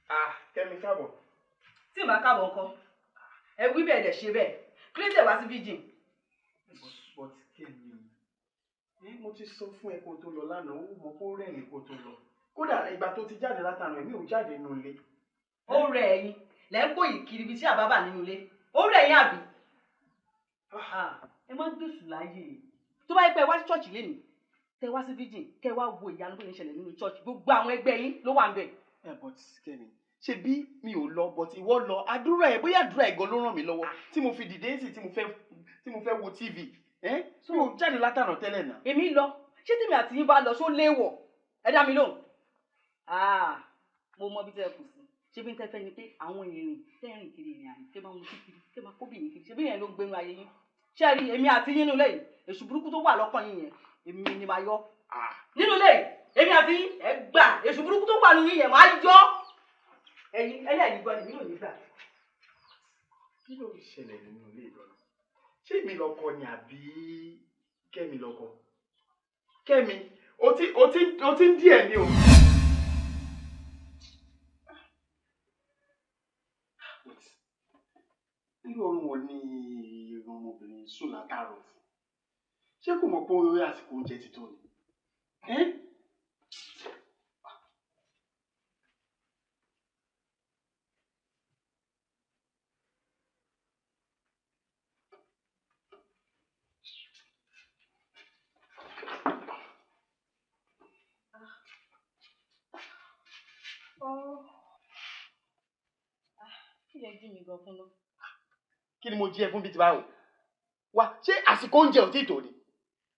Ah, Kẹ́mi, káàbọ̀. Tí màá káàbọ̀ ńkọ́? Ẹ wí bẹ́ẹ̀ dẹ̀ ṣe bẹ́ẹ̀. Kí ló dé wá sí virgin? But Kẹ́mi, mo ti sọ fún ẹ kó tó lọ lánàá, ó mọ̀ kó rẹ̀ mí kó tó lọ. Kódà ìgbà tó ti jáde látàná, èmi ò jáde nínú ilé. Ó rẹ̀ ẹ̀yin lẹ́ ń pòyì kiri ibi tí àbá bà nínú ilé. Ó rẹ̀ ẹ̀yin àbí? Ah, ẹ má gbèsù láàyè. Tó bá yẹ pé ẹ wá sí church lénìí, tẹ wá sí virgin, kẹ wá wo ìyanu bó ṣe ń ṣẹlẹ̀ nínú church, gbogbo àwọn ẹgbẹ́ yín ló wà ń bẹ̀. Ẹ but Kẹ́mi, ṣe bí mi ò lọ, but ìwọ lọ. Àdúrà ẹ, bóyá àdúrà ẹ gan ló ràn mí lọ́wọ́ tí mo fi dìde sí, tí mo fẹ́ wo TV. Ẹ mi ò jáde látàná tẹ́lẹ̀ náà. Èmi lọ. Ṣé tèmi àti yín bá lọ, ṣó léèwọ̀? Ẹ dá mi lóhùn. Ah, mo mọ bí tẹ́ ẹ kù sí. Ṣé bí n tẹ́ fẹ́ ni pé àwọn ìrìn tẹ́ rìn kiri, ìrìn àrìn tẹ́ máa mutí kiri, tẹ́ máa kóbìnrin kiri, ṣé bí yẹn ló ń gbénu ayé yín? Ṣé ẹ rí èmi àti yín nínú ilé yìí, èṣù burúkú tó wà lọ́kàn yín yẹn, èmi ni màá yọ nínú ilé yìí. Èmi àti yín, ẹ gbà, èṣù burúkú tó wà nínú yín yẹn, màá yọ. Ẹ̀yin ẹlẹ́yìn gbọ́ ni mi ò ní gbà. Kí ló ń ṣẹlẹ̀ nínú ilé ìlọ́nà? Ṣé èmi lọkọ ni àbí Kẹ́mi lọkọ? Kẹ́mi, o ti ń díẹ̀ ní o. But irú oorun wo ni ọmọbìnrin sùn látàárọ̀ sí? Ṣé kò mọ̀ pé orí àsìkò oúnjẹ ti tó ni? Ẹ́? Kí lẹ jí mi gan fún lọ? Kí ni mo jí ẹ fún bíi ti báwo? Wá, ṣé àsìkò oúnjẹ ò tí ì tó ni?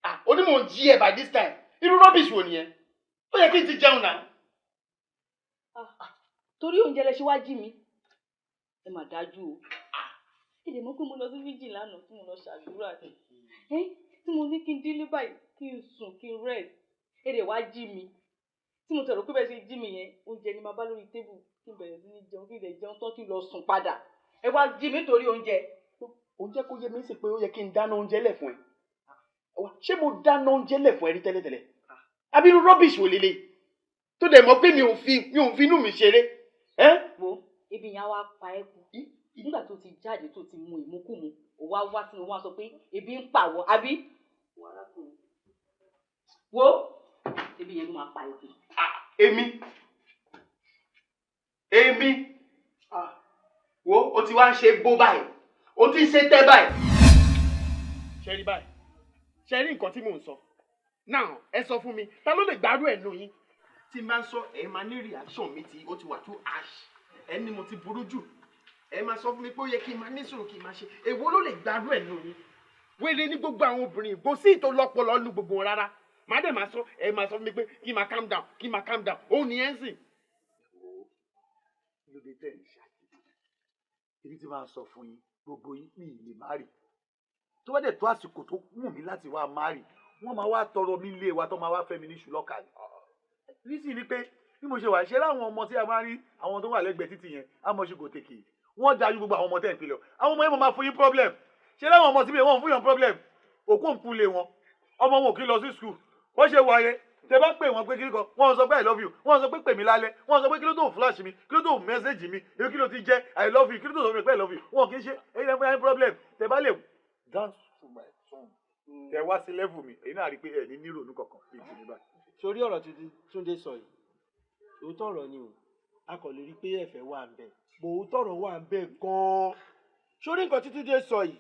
Ah, onímọ̀ ń jí ẹ by this time. Irú rubbish wo nìyẹn? Ó yẹ kí n ti jẹun náà. Torí oúnjẹ lẹ ṣe wá jí mi? Ẹ mà dájú o. Ẹ lè mọ̀ pé mo lọ sí vigil lánàá tí mo lọ ṣàdúrà ni ẹ, tí mo ní kí n délé báyìí, kí n sùn, kí n rest. Ẹ lè wá jí mi tí mo tẹ̀rọ pé bẹ́ẹ̀ ṣe jí mi yẹn, oúnjẹ ni màá bá lórí table, kí n bẹ̀rẹ̀ sí ní jẹun, kí n lè jẹun tán, kí n lọ sùn padà. Ẹ wá jí mi nítorí oúnjẹ. Ó jẹ́ kó yé mi sí pé ó yẹ kí n dáná oúnjẹ lẹ̀ fún ẹ. Wá, ṣé mo dáná oúnjẹ lẹ̀ fún ẹ rí tẹ́lẹ̀tẹ́lẹ̀? Àbí irú rubbish wo lélẹ̀ tó dẹ̀ mọ̀ pé mi ò fi inú mi ṣeré? Ẹ́. Wo, ebi yẹn á wá pa ẹ́ kú nígbà tó ti jáde, tó ti mu ìmukúmu, ó wá wá sínú wọn sọ pé ebi ń pàwọ́ àbí? Wo, ebi yẹn ló máa pa ẹ́ kú. Èmi wo, o ti wá ń ṣe bó báyìí, o ti ń ṣe tẹ́ báyìí. Ṣe rí báyìí? Ṣe rí nǹkan tí mò ń sọ now? Ẹ sọ fún mi, ta ló lè gbádùn ẹ̀ nù yín? Tí n bá ń sọ, ẹ máa ní reaction mi tí ó ti wà too harsh. Ẹ ní mo ti burú jù. Ẹ máa sọ fún mi pé ó yẹ kí n máa ní sùúrù, kí n máa ṣe. Èwo ló lè gbádùn ẹ̀ nù yín? Wéré ní gbogbo àwọn obìnrin, kò sí ìtò lọ́pọlọ nù gbogbo wọn rárá. Màá dẹ̀ máa sọ, ẹ máa sọ fún mi pé kí n máa calm down, kí n máa calm down. Òun nìyẹn ń sìn. Kí ló dé tẹ̀ ń ṣàkíyèsí? Èmi ti máa sọ fún yín, gbogbo yín, mi ì lè má rì. Tó bá dẹ̀ tó àsìkò tó wù mí láti wá má rì, wọ́n máa wá tọrọ mi lé wa tó máa wá fẹ́ mi ní ṣùlọ́kà ni. Rísì ni pé bí mo ṣe wà, ṣe láwọn ọmọ tí a máa rí, àwọn tó wà lẹ́gbẹ̀ẹ́ títì yẹn, amọ̀ṣe kò tèkì, wọ́n dájú gbogbo àwọn ọmọ tẹ̀ ń pè lọ. Àwọn ọmọ yẹn mo máa fún yín problem. Ṣe láwọn ọmọ síbi wọ́n fún yàn problem? Òkú òǹkú lé wọn, ọmọ wọn ò kí lọ sí school. Wọ́n ṣe wà yẹn, tẹ bá pè wọ́n pé kí kan, wọ́n sọ pé "I love you." Wọ́n sọ pé pè mí lálẹ́. Wọ́n sọ pé kí ló tó flash mi, kí ló tó message mi, èyí kí ló ti jẹ́ "I love you"? Kí ló tó sọ fún mi pé "I love you"? Wọn kì í ṣe èyí lẹ́fún yẹn problem. Tẹ bá lè dance to my song, tẹ wá sí level mi, èyí náà rí i pé ẹ ní níròónú kankan bí ìtì mi báyìí. Sórí ọ̀rọ̀ tí Túndé sọ yìí, òótọ́ ọ̀rọ̀ ni o. A kò lè rí i pé ẹ̀fẹ̀ wà ń bẹ̀ bò, òótọ́ ọ̀rọ̀ wà ń bẹ̀ gan-an. Sórí nǹkan tí Túndé sọ yìí,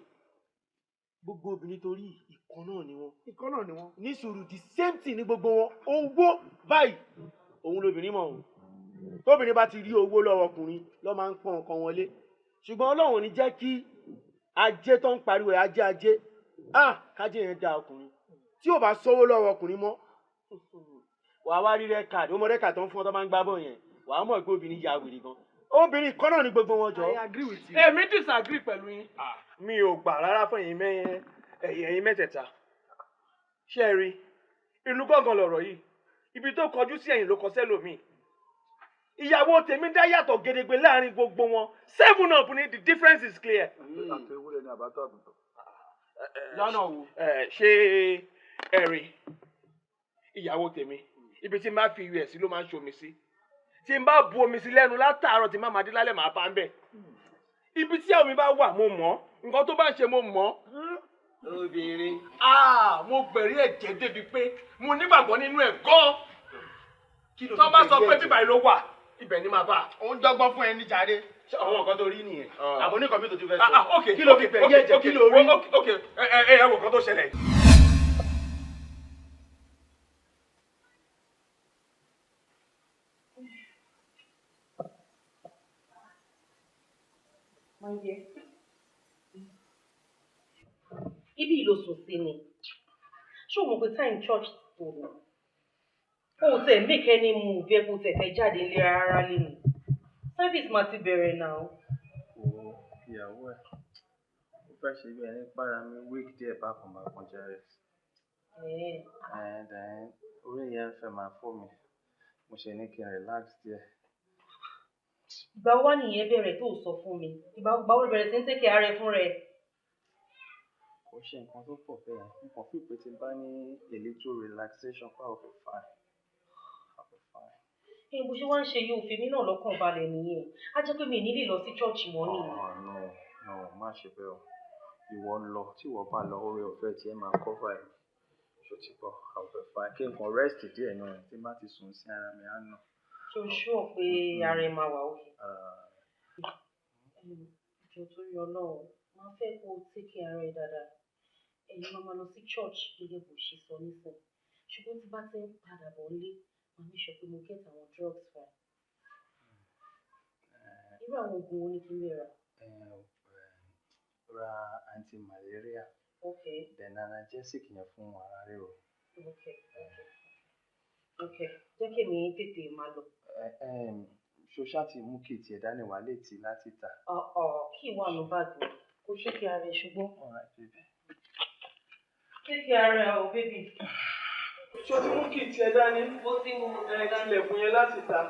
gbogbo obìnrin torí ìkan náà ni wọ́n. Ìkan náà ni wọ́n. Ní sùúrù, the same thing ní gbogbo wọn. Owó báyìí Òun lobìnrin mọ̀ o. Tóbìnrin bá ti rí owó lọ́wọ́ ọkùnrin lọ́ máa ń pọ́n ọkàn wọn lé. Ṣùgbọ́n Ọlọ́run ò ní jẹ́ kí ajé tó ń pariwo ẹ̀, ajé ajé, ah, kájé yẹn da ọkùnrin. Tí ò bá sówó lọ́wọ́ ọkùnrin mọ́, wàá wá rí red card. Ó mọ red card tó ń fún ọ tó máa ń gbá bọ̀ yẹn, wàá mọ̀ pé obìnrin ya wèrè gan. Obìnrin kan náà ni gbogbo wọn jọ. I agree with you. Èmi disagree pẹ̀lú yín. Mi ò gbà rárá fún ẹ̀yin mẹ́ ẹ̀yin mẹ́tẹ̀ẹ̀ta. Ṣé ẹ rí ìlú gángan lọ̀rọ̀ yìí? Ibi tó kọjú sí ẹ̀yìn ló kọ sẹ́lòmíì. Ìyàwó tèmi dá yàtọ̀ gedegbe láàrin gbogbo wọn. Seven up ni, the difference is clear. Àti ewúrẹ́ ni àbátọ̀ àgùntàn. Lọ́nà wo? Ẹ ṣé, ẹ rí ìyàwó tèmi, ibi tí n bá fi iyọ̀ ẹ̀ sí ló máa ń ṣomi sí. Tí n bá bu omi sí lẹ́nu látàárọ̀, tí n bá máa dé lálẹ́, màá bá ń bẹ̀. Ibi tí àwọn mi bá wà, mo mọ̀. Nǹkan tó bá ń ṣe, mo mọ̀. Obìnrin. Ah, mo gbẹ̀rí ẹ̀jẹ̀ débi pé mo nígbàgbọ́ nínú ẹ̀ gan-an. Tó bá sọ pé bíbá yìí ló wà, ibẹ̀ ni màá bá. Ó ń dọ́gbọ́n fún ẹ ní jàre. Àwọn nǹkan tó rí nìyẹn. Àbò ní nǹkan mi tó tún fẹ́ Ah, ah, sọ. Ok. Kí ló fi bẹ̀rí ẹ̀jẹ̀? Kí ló rí? Ok, ẹ ẹ ẹ wò kan tó ṣẹlẹ̀. My dear. Ibi ìlò sùn sí ni. Ṣé o mọ̀ pé time church tó lọ? O ò tẹ̀ make any move ẹ kò tẹ̀ fẹ́ jáde nílé rárá lẹ́nu. Service máa ti bẹ̀rẹ̀ náà. Wo ìyàwó ẹ̀, ó fẹ́ ṣe bí ẹni pára mi weak díẹ̀ bákan bákan jàre. And then orí yẹn fẹ́ máa fọ́ mi, mo ṣe ní kí n relax díẹ̀. Ìgbà wo wá nìyẹn bẹ̀rẹ̀ tó sọ fún mi? Ìgbà wo ló bẹ̀rẹ̀ sí ń take care ara ẹ fún rẹ? Kò ṣe nǹkan tó pọ̀ bẹ́ẹ̀. Mo kàn feel pé tí n bá ní a little relaxation pé I will be fine. I will be fine. Ẹ bó ṣe wá ń ṣe yóò fi mí náà lọ́kàn balẹ̀ nìyẹn. Á jẹ́ pé mi ò ní lè lọ sí church mọ́ nìyẹn. Oh, no, no, má ṣe bẹ́ẹ̀ o. Ìwọ ń lọ, tí ìwọ bá lọ, oore ọ̀fẹ́ tí ẹ máa cover ẹ̀. Ṣó ti gbọ́? I will be fine. Kí n kàn rest díẹ̀ náà, tí n bá ti sùn sí ara mi á nà. Ṣé o sure pé ara ẹ máa wà okay? Jọ̀ọ́, torí Ọlọ́run, máa fẹ́ kó o take care ara ẹ dáadáa. Ẹ̀yin máa máa lọ sí church gẹ́gẹ́ bó ṣe sọ nísìn. Ṣùgbọ́n tí bá ti ń padà bọ̀ nílé, màá make sure pé mo get àwọn drugs fún ẹ. Irú àwọn oògùn wo ni kí n lè rà? Ra anti-malaria. Then analgesic yẹn fún ara ríro. Okay. Jẹ́ kí èmi tètè máa lọ. Ṣo ṣáà ti mú kí tiẹ̀ dání wá létí láti tà? Ọ̀ọ̀, kí ìwà ló bá gbé. Kó ṣe kí ara ẹ ṣùgbọ́n. All right, baby. Take care ara ẹ o, baby. Ṣó ti mú kí tiẹ̀ dání? Mo ti mú. Ẹ tilẹ̀kùn yẹn láti ta.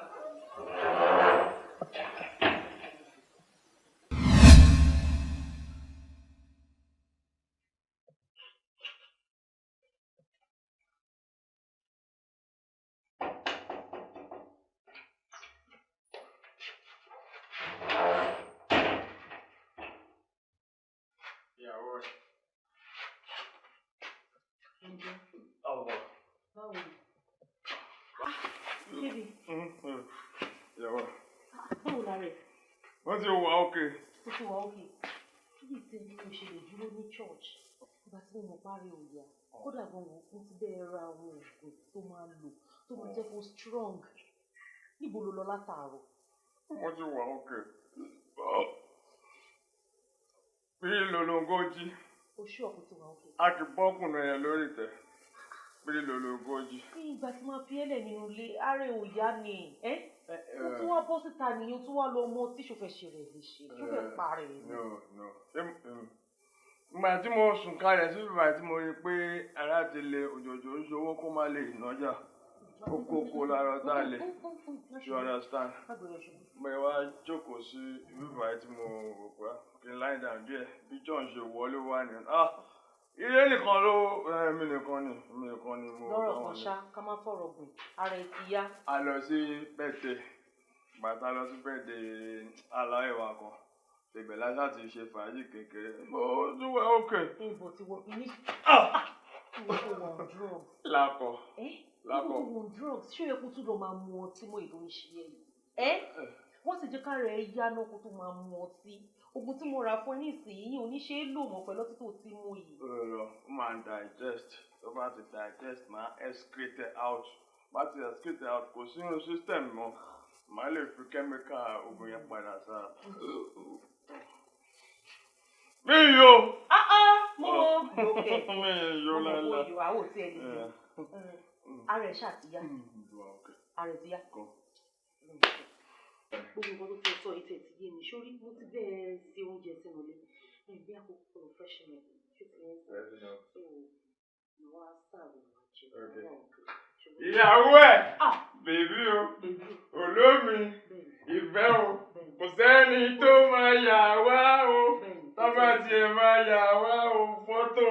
Ìyàwó ẹ̀. Ọ̀wọ̀. Báwo ni? Baby, Ìyàwó ẹ̀. báwo la rẹ̀? Wọ́n ti wà okay. Ó ti wà okay. Kí ni ìtẹ́ ní o ṣe lè dúró ní church? Ìgbà tí mo mọ̀ párí òòyà, kódà gan wò ó ti bẹ́ẹ̀ ra àwọn oògùn tó máa lò tó máa jẹ́ kó strong. Níbo lo lọ látàárọ̀? Wọ́n ti wà okay. Bí lolongoji, O ṣú ọ̀pọ̀ ti wà okay. a kì í bọ́kùnrin yẹn lórí ìtẹ́. Bí lolongoji. Ní ìgbà tí máa fi ẹ́lẹ̀ nínú ilé, ara ẹ̀ ò yá ni. Ẹ́ o tún wá bọ́ síta nìyẹn, o tún wá lọ ọmọ tí ṣòfẹ́ ṣe rẹ̀ léṣe, ṣó fẹ́ parẹ́ ni? No, no. Ṣé ìgbà tí mo sùn kalẹ̀ sí ìgbà tí mo rí i pé ara ti le, òjòjò ń ṣòwò kó má lè nájà. Ó kókó lára tá a lè. You understand? Mo wá jókòó sí ibi ìbàyẹ̀ tí mo rò pé kí n lie down díẹ̀ bí John ṣe wọlé wá ní. Ah! Ilé nìkan ló èmi nìkan ni, èmi nìkan ni mo Lọ́rọ̀ bá kan wọn ní. ṣá, ká má fọ̀rọ̀ gùn, ara ẹ̀ ti yá. A lọ sí birthday. Ìgbà tá a lọ sí birthday aláìwá kan. Ibẹ̀ la ṣáà ti ṣe fàájì kékeré. Mo tún wẹ̀ okay. Ẹ bọ̀ tí wọ́n ní. Ìwọ tó wà on drugs. Lákọ̀. Ẹ́ ìwọ Lákọ̀. tó wà on drugs, ṣé ó yẹ kó tún lọ máa mu ọtí mọ́ ètò ìṣe ẹ̀ yìí? Ẹ́ wọ́n sì jẹ́ ká rẹ̀ ẹ́ yá náà kó tó máa mu ọtí. Oògùn tí mo rà fún ẹ nísìnyí ò ní ṣe é lò mọ́ pẹ̀lú ọtí tó ti mú yìí. Rọ, ó máa ń digest. Tó bá ti digest, máa excrete it out. Bá ti excrete out, kò sínú system mọ́. Màá lè fi kẹ́míkà oògùn yẹn padà sára. Mi yo. Ah ah, mo mọ òkè. Mi yo Mo mọ lálá. oyò àwò tí ẹ lè yọ. Ara ẹ̀ ṣáà ti yá. Ara ẹ̀ ti yá. Gbogbo nǹkan tó ti sọ yìí tẹ̀ ti yé mi. Sórí mo ti bẹ́ẹ̀ ṣe oúnjẹ sínú ilé. Ẹ̀ bí àkókò refreshment. Ṣé ti yẹn sọ? So, mo wá sáàbù wá jẹ. Ìyàwó ẹ̀, bèbí o, olómi, ìfẹ́ o, kò sẹ́ni tó máa yà wá o, tó bá tiẹ̀ máa yà wá o, fọ́tò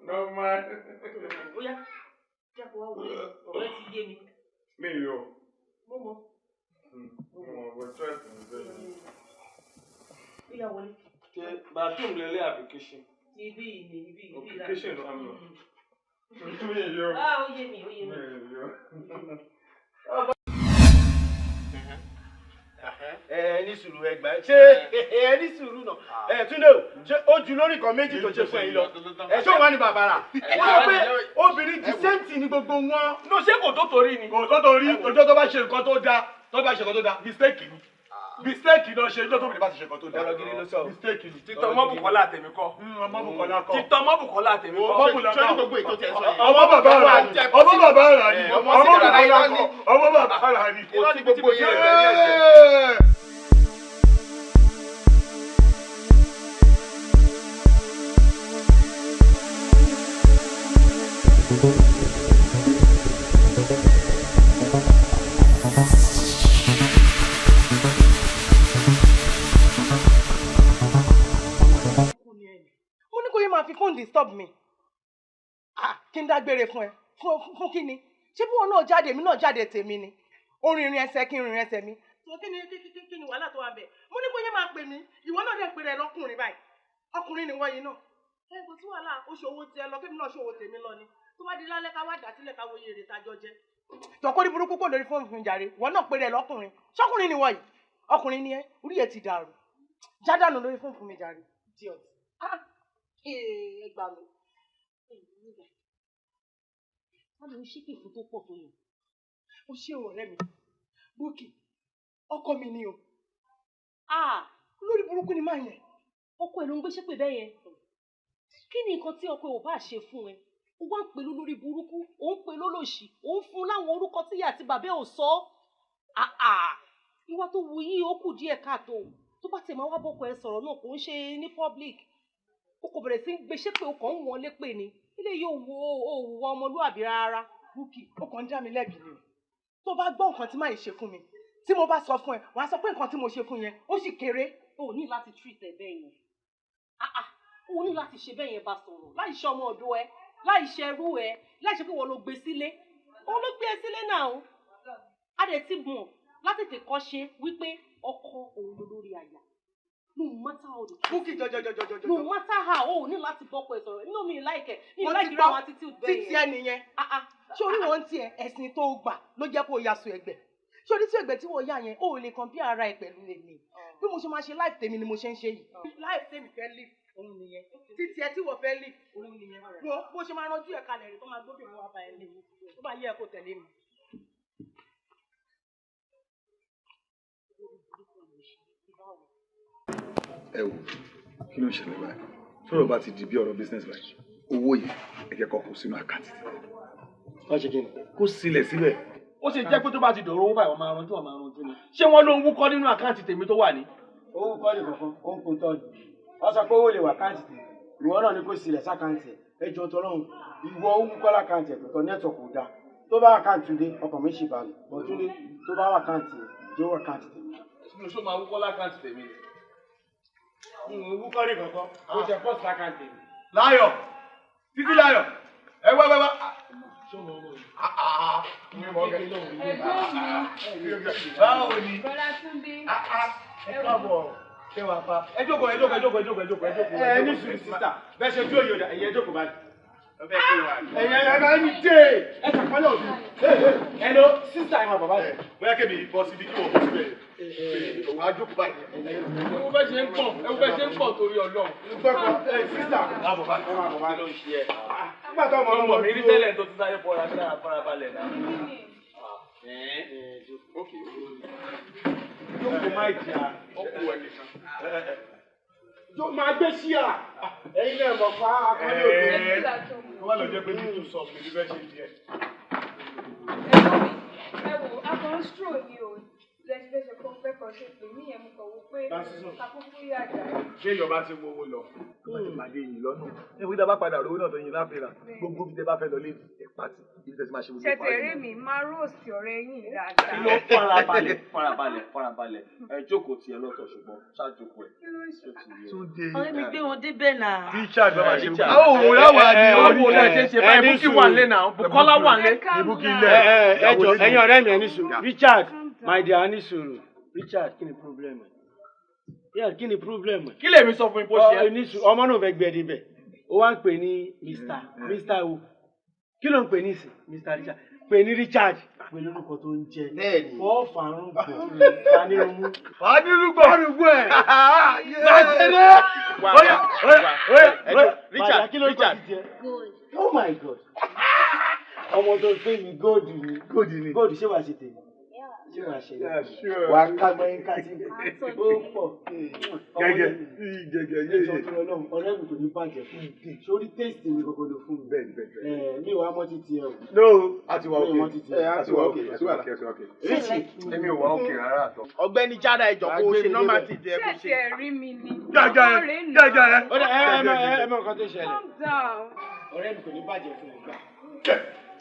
ló máa. Ó yá, jẹ́ kó wá wọlé. Ọ̀rẹ́ ti yé mi. Mi yo. Mo mọ. Mo mọ̀ pé twelve ní bẹ́ẹ̀ ni. Ó yá wọlé. Ṣé bathroom lélẹ̀ àbí kitchen? Ibi ni ibi ibi Okay, kitchen ló ń lọ. Mi yo. Ah, ó yé mi, ó yé mi. Mi yo. Ẹ ní sùúrù, ẹ gbà, ṣé ẹ ní sùúrù náà? Ẹ Túndé o, ṣé ó ju lórí nǹkan méjì tó ṣe fún ẹ̀yin lọ? Ẹ ṣé òun wá ní bàbàrà wọ́n sọ pé obìnrin the same thing ni gbogbo wọn. No, ṣé kò tó torí ni? Kò tó torí. Ọjọ́ tó bá ṣe nǹkan tó dáa, tó bá ṣe nǹkan tó dáa, mistake ni. Mistake náà ṣe ọjọ́ tó bá ṣe nǹkan tó dáa. Ọ̀rọ̀ gidi ló sọ. Mistake ni. Títọ́ Mọ́bùkọ́lá tèmi kọ́. Ọmọ Bùkọ́lá kọ́. Títọ́ Mọ́bùkọ́lá tèmi kọ́. Ọmọ Bùkọ́lá Ṣé ní gbogbo ètò tí ẹ sọ yẹn? Ọmọ bàbá rà ni. Ọmọ bàbá rà ni. Ọmọ Bùkọ́lá kọ́. Ọmọ bàbá rà ni. Irọ́ ni gbogbo yẹn rẹ̀ ní ẹ̀jẹ̀. Mo ní kó yé máa fi fóònù disturb mi. Ah, kí n dágbére fún ẹ fún kí ni? Ṣé bí wọn náà jáde, èmi náà jáde tèmi ni? Orin ìrìn ẹsẹ̀ kí n rìn ẹsẹ̀ mi. Tó kí ni kí ni wàhálà tó wà bẹ̀? Mo ní kó yé máa pè mí. Ìwọ náà dẹ̀ pè rẹ lọ́kùnrin báyìí. Ọkùnrin ni wọ́n yìí náà. Ẹ kò sí wàhálà, ó ṣòwò tiẹ̀ lọ, kébì náà ṣòwò tèmi lọ ni. Tó bá di lálẹ́, ká wá dà sílẹ̀, ká wo iye èrè tájọ jẹ. Jọ̀kọ́ ní burúkú kò lórí fóònù fún jàre. Ìwọ náà pè rẹ lọ́kùnrin. Ṣọ́kùnrin ni wọ́n yìí. Ọkùnrin ni ẹ, orí ẹ ti dàrú. Jádànù lórí fóònù fún mi jàre. Idiot. Ah, ẹ gbà mí. Wọ́n lè ń ṣépè fún tó pọ̀ tó yẹn. Ó ṣe ọ̀rẹ́ mi. Búkì, ọkọ mi ni o. Ah, Lórí burúkú ni máa yẹn. Ọkọ ẹ̀ ló ń gbé ṣépè bẹ́ẹ̀ yẹn. Kí ni nǹkan tí ọkọ ẹ̀ ò bá ṣe fún ẹ? Ó wá ń pè lórí burúkú, ó ń pè lólòṣì, ó ń fún láwọn orúkọ tíyà àti bàbá ẹ̀ ò sọ. Ah ah, ìwà tó wù yí ó kù díẹ̀ káàtó. Tó bá tẹ̀ máa wá bọ́kọ ẹ sọ̀rọ̀ náà, kò ń ṣe ní public. O kò bẹ̀rẹ̀ sí ń gbé ṣépè, o kàn ń wọ́n lépè ni. Ilé yóò wo òwúwa ọmọlúàbí rárá. Búkì, ó kàn ń dá mi lẹ́bi ni o. Tó bá gbọ́ nǹkan tí máa ṣe fún mi, tí mo bá sọ fún ẹ, wàá sọ pé nǹkan tí mo ṣe fún yẹn, ó sì kéré. O ò ní láti treat ẹ bẹ́ẹ̀ yẹn. Ah ah, o ò ní láti ṣe bẹ́ẹ̀ yẹn bá sọ̀rọ̀. Láì ṣe ọmọ ọ̀dọ̀ ẹ, láì ṣe ẹrú ẹ, láì ṣe pé wọ́n ló gbé sílé. Òun ló gbé ẹ sílé náà o. A dẹ̀ ti mọ̀ látètè kọ́ ṣe wípé ọkọ òun ló lórí aya. No matter how the case Búkì, jọjọjọjọjọjọ. No matter how, o ò ní láti bọ́kọ ẹ sọ̀rọ̀. Inú mi láìkẹ̀, mi Mo ti láìkẹ̀ gbọ́. àwọn attitude bẹ́ẹ̀ Títí yẹn. ẹ nìyẹn. Ah ah. Ṣé orí wọn tiẹ̀ ẹ̀sìn tó gbà ló jẹ́ kó yaṣọ ẹ̀gbẹ́? Ṣé orí tí ẹ̀gbẹ́ tí wọ́n yá yẹn, o ò lè compare ara ẹ pẹ̀lú èmi. Bí mo ṣe máa ṣe life tèmi ni mo ṣe ń ṣe yìí. Life tèmi fẹ́ live òun nìyẹn. Títí ẹ tí wọ́n fẹ́ live òun nìyẹn. Wo bó ṣe máa ranjú ẹ̀ kalẹ̀ rẹ̀ tó máa gbóbìnrin wá bá ẹ lé. Tó bá yẹ ẹ kó tẹ̀lé mi. Ẹ wò, kí ló ń ṣẹlẹ̀ báyìí? Tọ́rọ̀ bá ti di bí ọ̀rọ̀ business báyìí, owó yẹn, ẹ jẹ́ kó kó sínú àkáǹtì tẹ̀. Wọ́n ṣe kí ni? Kó sílẹ̀ síbẹ̀. Ó ṣe jẹ́ pé tó bá ti dọ̀rọ̀ owó báyìí, wọ́n máa ranjú, wọ́n máa ranjú ni. Ṣé wọ́n ló ń wúkọ́ nínú àkáǹtì tèmi tó wà ní? Owó kọ́ ní kankan, ó ń kun tọ́jú. Wọ́n sọ pé owó lè wà káǹtì tèmi. Ìwọ náà ni kò sílẹ̀ sákáǹtì ẹ̀. Ẹ jọ tọ́lọ́run, ìwọ ó wúkọ́ lákáǹtì ẹ̀ tọ̀tọ̀ nẹ́tọ̀kù dáa. Tó bá wà káǹtì Túndé, ọkàn mi sì balẹ̀. Bọ̀ Túndé, tó bá wà káǹtì ẹ̀, jẹ́ ó wà káǹtì tèmi. Ṣé o máa wúkọ́ lákáǹtì tèmi ni? Wúkọ́ ní kankan, ó jẹ pọ́ọ̀sì lákáǹtì tèmi. Láyọ̀, títí láyọ̀, ẹ wá wá wá. Báwo ni? Bọ́lá Túndé. Ẹ káàbọ̀. Ṣé wàá pa? Ẹ jókòó, ẹ jókòó, ẹ jókòó, ẹ jókòó, ẹ jókòó, ẹ jókòó. Ẹ ní sùúrù sísà, bẹ́ẹ̀ ṣe dúró yòdà, ẹ̀yin ẹ jókòó báyìí. Ẹ̀yin ẹ ẹ ní dé, ẹ ṣàpọ́nlé òbí. Ẹ lọ sísà ẹ máa bàbá yìí. Bóyá kébì bọ́ síbi kí wọ́n bọ́ síbẹ̀. Òun á jókòó báyìí. Ewu bẹ́ẹ̀ ṣe ń pọ̀, ewu bẹ́ẹ̀ ṣe ń pọ̀ torí Ọlọ́run. Gbọ́kọ̀ ẹ sísà. Láàbọ̀ báyìí. Ẹ máa bọ̀ báyìí. Kí ló ń ṣe ẹ́? Nígbà tó ọmọ Ọmọ mi rí tẹ́lẹ̀ tó ti sáré bọ́ra sí ara farabalẹ̀ náà. Ok. Jókòó má jà. Ọkọ ẹ nìkan. Jó máa gbé sí à. Ẹ̀yin náà mọ̀ pa akọ́lé òde. Kó má lọ jẹ́ pé bí tún sọ mi ní bẹ́ẹ̀ ṣe díẹ̀. Ẹ wò, akọrin stroll ni o, lẹ́sẹ̀ kọ́ fẹ́ kọ́ ṣe pé mí yẹn, mo kọ̀ wò pé kakúkú yà dà. Ṣé ìjọba ti mú owó lọ? Tó bá ti pàdé yìí lọ́nà. Ẹ fi dábàá padà rówó náà tó yin láfẹ́ra. Gbogbo ibi tẹ bá fẹ́ lọ lé ẹ̀ pàtì. Ibi tẹ ti máa ṣe gbogbo Ṣètẹ̀rẹ́ mi máa róòsì ọ̀rẹ́ yín dáadáa. Lọ farabalẹ̀, farabalẹ̀, farabalẹ̀. Ẹ jókòó tiẹ̀ lọ́tọ̀, ṣùgbọ́n ṣáàjókòó ẹ̀. Kí ló ń ṣe? Túndé. Ọ̀rẹ́ mi, gbé wọn débẹ̀ náà. Richard bá máa ṣe Richard. gbogbo. Àwọn òun láwà ní Ẹ wo lẹ ṣe ṣe báyìí, Bukky wà nílé náà, Bukola wà nílé. Ibùkí Ẹ ilẹ̀. ẹ ẹ jọ, ẹ̀yin ọ̀rẹ́ mi, ẹ ní sùúrù. Richard, my dear, ní sùúrù. Richard, kí ni problem ẹ? Yeah, kí ni problem ẹ? Kí lèmi sọ fún yín bó ṣe Ọ ní sùúrù, ọmọ náà fẹ́ gbẹ débẹ̀. Ó wá ń pè ní Mr. Mr. o. Kí ló ń pè ní ìsìn? Mr. Richard. Pè ní Richard. Pè lórúkọ tó ń jẹ. Bẹ́ẹ̀ni. Fọ́ fàrùn gbọ̀. Fanirunmú. Fanirúgbọ̀. Fanirúgbọ̀ ẹ̀. Máṣeré. Wá, Oya, wá, oya, wá. oya, Ẹ oya. jọ̀ọ́, Richard, Padà, kí ló ń Richard. tọ́ ti jẹ? Oh my God. Ọmọ tó fẹ́ mi, gold ni. Gold ni. Gold, ṣé wàá ṣe tèmi? Ṣé wàá ṣe? Yeah, sure. Wàá ká mọ́ ẹ́ ká sí. Ó pọ̀. Gẹ́gẹ́ gẹ́gẹ́ yé Ẹjọ́ yé. tó lọ lọ́hùn, ọ̀rẹ́ mi, kò ní bàjẹ́ fún mi. Sórí taste mi kọ́kọ́ ló fún mi. Bẹ́ẹ̀ni, bẹ́ẹ̀ni. Ẹ mi ò wá mọ́ títí ẹ o. No, a ti wà Mi ò òkè. mọ títí A ti wà òkè. A ti wà òkè. A ti wà òkè. Richie. Èmi ò wá òkè rárá àtọ. Ọ̀gbẹ́ni jára, ẹjọ kó o ṣe normal ti jẹ kó Ṣé ṣe. ẹ rí mi ni? Gẹ́gẹ́ Ọ̀rẹ́ náà. gẹ́gẹ́. Ó dà, ẹ ẹ mọ ẹ mọ nǹkan tó ṣẹlẹ̀. Calm down. Ọ̀rẹ́ mi, kò ní bàjẹ́ fún ẹ gbà.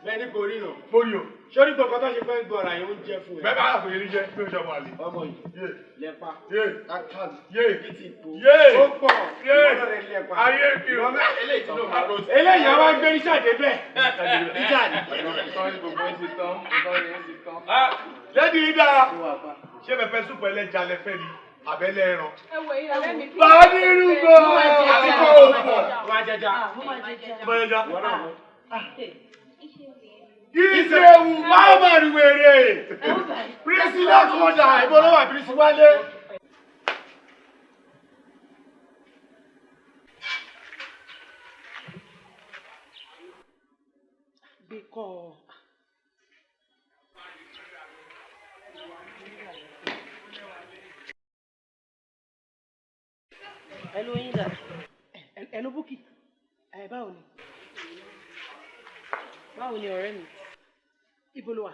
Bẹ́ẹ̀ ni kò ríran. Mo rí o. Sórí gbọ̀ngàn tó ṣe fẹ́ gbọ́ra yẹn, ó ń jẹ́ fún ẹ. Bẹ́ẹ̀ bá àfòyè ní jẹ́ bí o ṣe ọmọ àlè. Ọmọ yìí Yé lẹ́pa. yé Kákàlù. yé Títí ipò. yé Ó pọ̀. yé. Ìwọ náà rẹ̀ lẹ́pa. Ayé mi o. Eléyìí tí ló máa rose. Eléyìí àwọn agbé Richard débẹ̀. Richard. Ìtàn gbogbo ẹ̀ ti tán, ìtàn yẹn ti tán. Lẹ́bi yìí dára. Ṣé pẹpẹ súpù ẹlẹ́ja lẹ fẹ́ ni? Àbẹ́lẹ̀ ẹran. Ẹ wò, ẹ̀yin ọ̀rẹ́ mi, kí Fanirúgbọ̀. Àti kọ́ òpó. Wọ́n á jẹja. Mo máa jẹja. Bọ́lẹ́ja. Ìwọ náà mọ̀. Ìṣèwù Muhammad wèrè. Priscilla kọjá ìbọn ló wà, Priscilla wálé. Gbé kọ́ ọ. Ẹ ló yín dà. Ẹnu Búkì ẹ, báwo ni? Báwo ni, ọ̀rẹ́ mi? Ibo ló wà?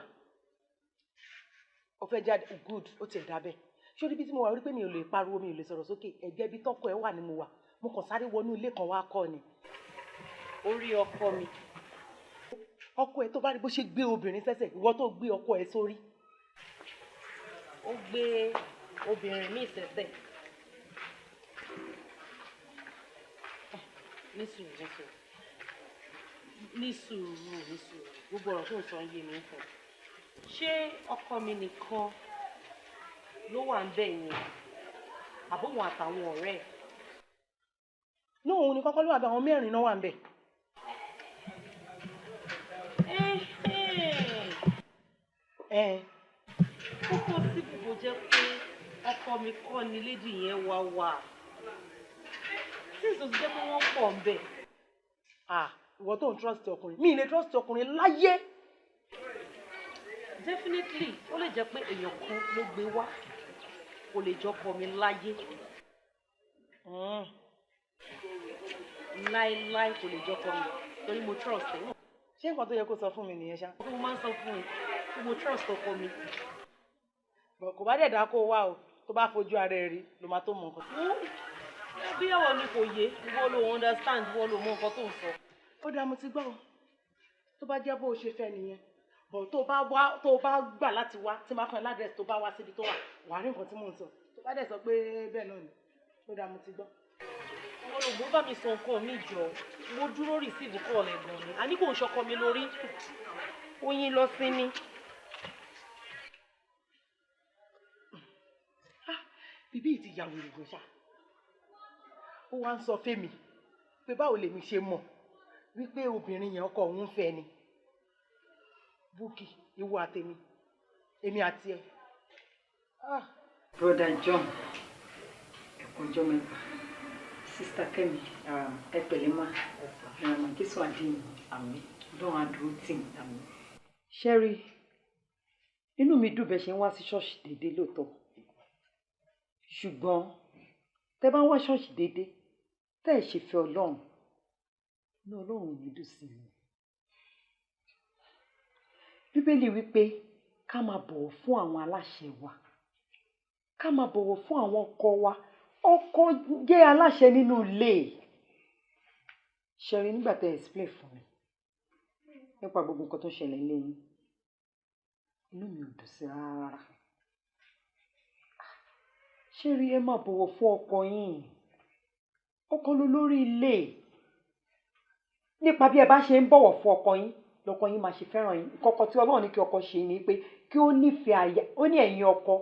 O fẹ́ jáde? Good, ó tiẹ̀ dá bẹ́ẹ̀. Ṣé orí bí tí mo wà, orí pé mi ò lè pariwo, mi ò lè sọ̀rọ̀ sókè. Ẹ̀gbẹ́ ibi tọ́kọ ẹ wà ni mo wà. Mo kàn sáré wọnú ilé kan wá kọ́ ni. Orí ọkọ mi? Ọkọ ẹ, tó bá rí bó ṣe gbé obìnrin sẹ́sẹ̀, ìwọ tó gbé ọkọ ẹ sórí. Ó gbé obìnrin míì sẹ́sẹ̀? Ní sùúrù, ní sùúrù, ní sùúrù, ní sùúrù. Gbogbo ọ̀rọ̀ tó ń sọ ń yé mi fún. Ṣé ọkọ mi nìkan ló wà ń bẹ̀ yẹn, àbóhùn àtàwọn ọ̀rẹ́ ẹ̀? Ní òun ni kọ́kọ́ ló wà bẹ, àwọn mẹ́rin náà wà ń bẹ̀. Ẹ̀hẹ́n. Ẹ Ó possible kó jẹ́ pé ọkọ mi kọ́ ni lady yẹn wá wà, sísè tó ti jẹ́ pé wọ́n pọ̀ ń bẹ̀. Ah, ìwọ tó ń trust ọkùnrin, mi ì lè trust ọkùnrin láyé. Definitely, ó lè jẹ́ pé èèyàn kan ló gbé wá, kò lè jọkọ mi láyé. Láéláé, kò lè jọkọ mi torí mo trust ẹ. Ṣé nǹkan tó yẹ kó sọ fún mi nìyẹn ṣá? Mo máa ń sọ fún ẹ pé mo trust ọkọ mi. Bọ̀ kò bá dẹ̀ dá kó wá o, tó bá fojú ara ẹ rí ló máa tó mọ nǹkan. Bí ọ̀rọ̀ mi kò yé ìwọ, ló understand, ìwọ ló mọ nǹkan tó ń sọ. Ó dáa, mo ti gbọ́ o. Tó bá jẹ́ bó o ṣe fẹ́ nìyẹn, bọ̀ tó bá wá, tó bá gbà láti wá, tí máa fún ẹ ládírẹ́sì, tó bá wá síbi tó wà, wàá rí nǹkan tí mò ń sọ. Tó bá dẹ̀ sọ pé bẹ́ẹ̀ náà ni, ó dáa, mo ti gbọ́. Olùgbò bá mi sọ nǹkan mi jọ, mo dúró receive call ẹ̀gbọ́n mi, àní kò ń ṣọkọ mi lórí oyin lọ sí mi. Bíbí yìí ti ya wèrè gan ṣá. Ó wá ń sọ fẹ́mi pé báwo lèmi ṣe mọ̀ wípé obìnrin yẹn, ọkọ òun ń fẹ́ ni. Búkì, ìwọ àtèmi, èmi àti ẹ. Ah. Brother John, ẹ̀kọ́ ọjọ́ mẹ́ta. Sister Kẹ́mi, ẹ pẹ̀lẹ́ mà, ìrànmọ́ Jésù àdéhùn, àmín, lọ́run àdúró tì mí, àmín. Ṣẹ́rí. Inú mi dùn bẹ́ẹ̀ ṣe ń wá sí ṣọ́ọ̀ṣì déédéé lóòótọ́, ṣùgbọ́n tẹ́ bá ń wá ṣọ́ọ̀ṣì déédéé tẹ́ ẹ̀ ṣe fẹ́ Ọlọ́run, inú Ọlọ́run ò ní dùn sí i. Bíbélì wípé ká máa bọ̀wọ̀ fún àwọn aláṣẹ wa, ká máa bọ̀wọ̀ fún àwọn ọkọ wa. Ọkọ jẹ́ aláṣẹ nínú ilé. Ṣẹ̀rí, nígbà tẹ́ ẹ explain fún mi nípa gbogbo nǹkan tó ń ṣẹlẹ̀ nílé yín, inú mi ò dùn sí rárá. Ṣé rí, ẹ máa bọ̀wọ̀ fún ọkọ yín. Ọkọ ló lórí ilé. Nípa bí ẹ bá ṣe ń bọ̀wọ̀ fún ọkọ yín lọkọ yín máa ṣe fẹ́ràn yín. Kọ́kọ́ tí Ọlọ́run ní kí ọkọ ṣe ni pé kí ó nífẹ̀ẹ́ aya. Ó ní ẹ̀yin ọkọ,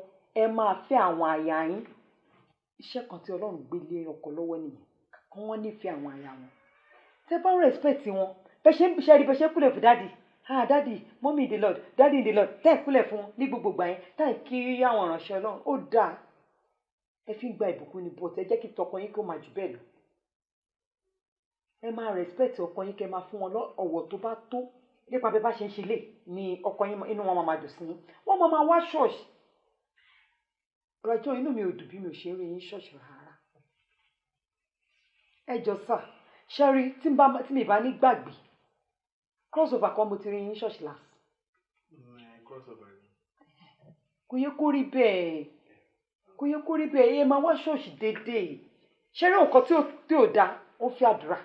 ẹ máa fẹ́ àwọn aya yín. Iṣẹ́ kan tí Ọlọ́run gbé lé ọkọ lọ́wọ́ nìyẹn, kí wọ́n nífẹ̀ẹ́ àwọn aya wọn. Tẹ́ bá ń respect wọn, bẹ́ ṣe ń ṣe rí, bẹ́ ṣe ń kúnlẹ̀ fún daddy, ah, daddy, mommy in the Lord, daddy in the Lord, tẹ́ ẹ̀ kúnlẹ̀ fún wọn ní gbogbo ìgbà yẹn, tẹ́ ẹ̀ kí àwọn ìránṣẹ́ Ọlọ́run, ó dáa. Ẹ fi ń gba ìbùkún ni, but ẹ jẹ́ kí tọkọ yín kó máa jù bẹ́ẹ̀ lọ. Ẹ máa respect ọkọ yín, kẹ́ máa fún wọn ọ̀wọ̀ tó bá tó. Nípa bí ẹ bá ṣe ń ṣe lè ní ọkọ yín, inú wọn máa máa dùn sí yín, wọ́n máa máa wá ṣọ́ọ̀ṣì. Rajọ, inú mi ò dùn bí mi ò ṣe ń rí yín ṣọ́ọ̀ṣì rárá. Ẹ jọ sà, ṣẹ́rí, tí mi bá ní gbàgbé, crossover kan mo ti rí yín ṣọ́ọ̀ṣì last. Crossover ni. Kò yẹ kó rí bẹ́ẹ̀, kò yẹ kó rí bẹ́ẹ̀. Ẹ máa wá ṣọ́ọ̀ṣì déédéé. Ṣẹ́rí, nǹkan tí ò dáa, ó ń fi àdúrà,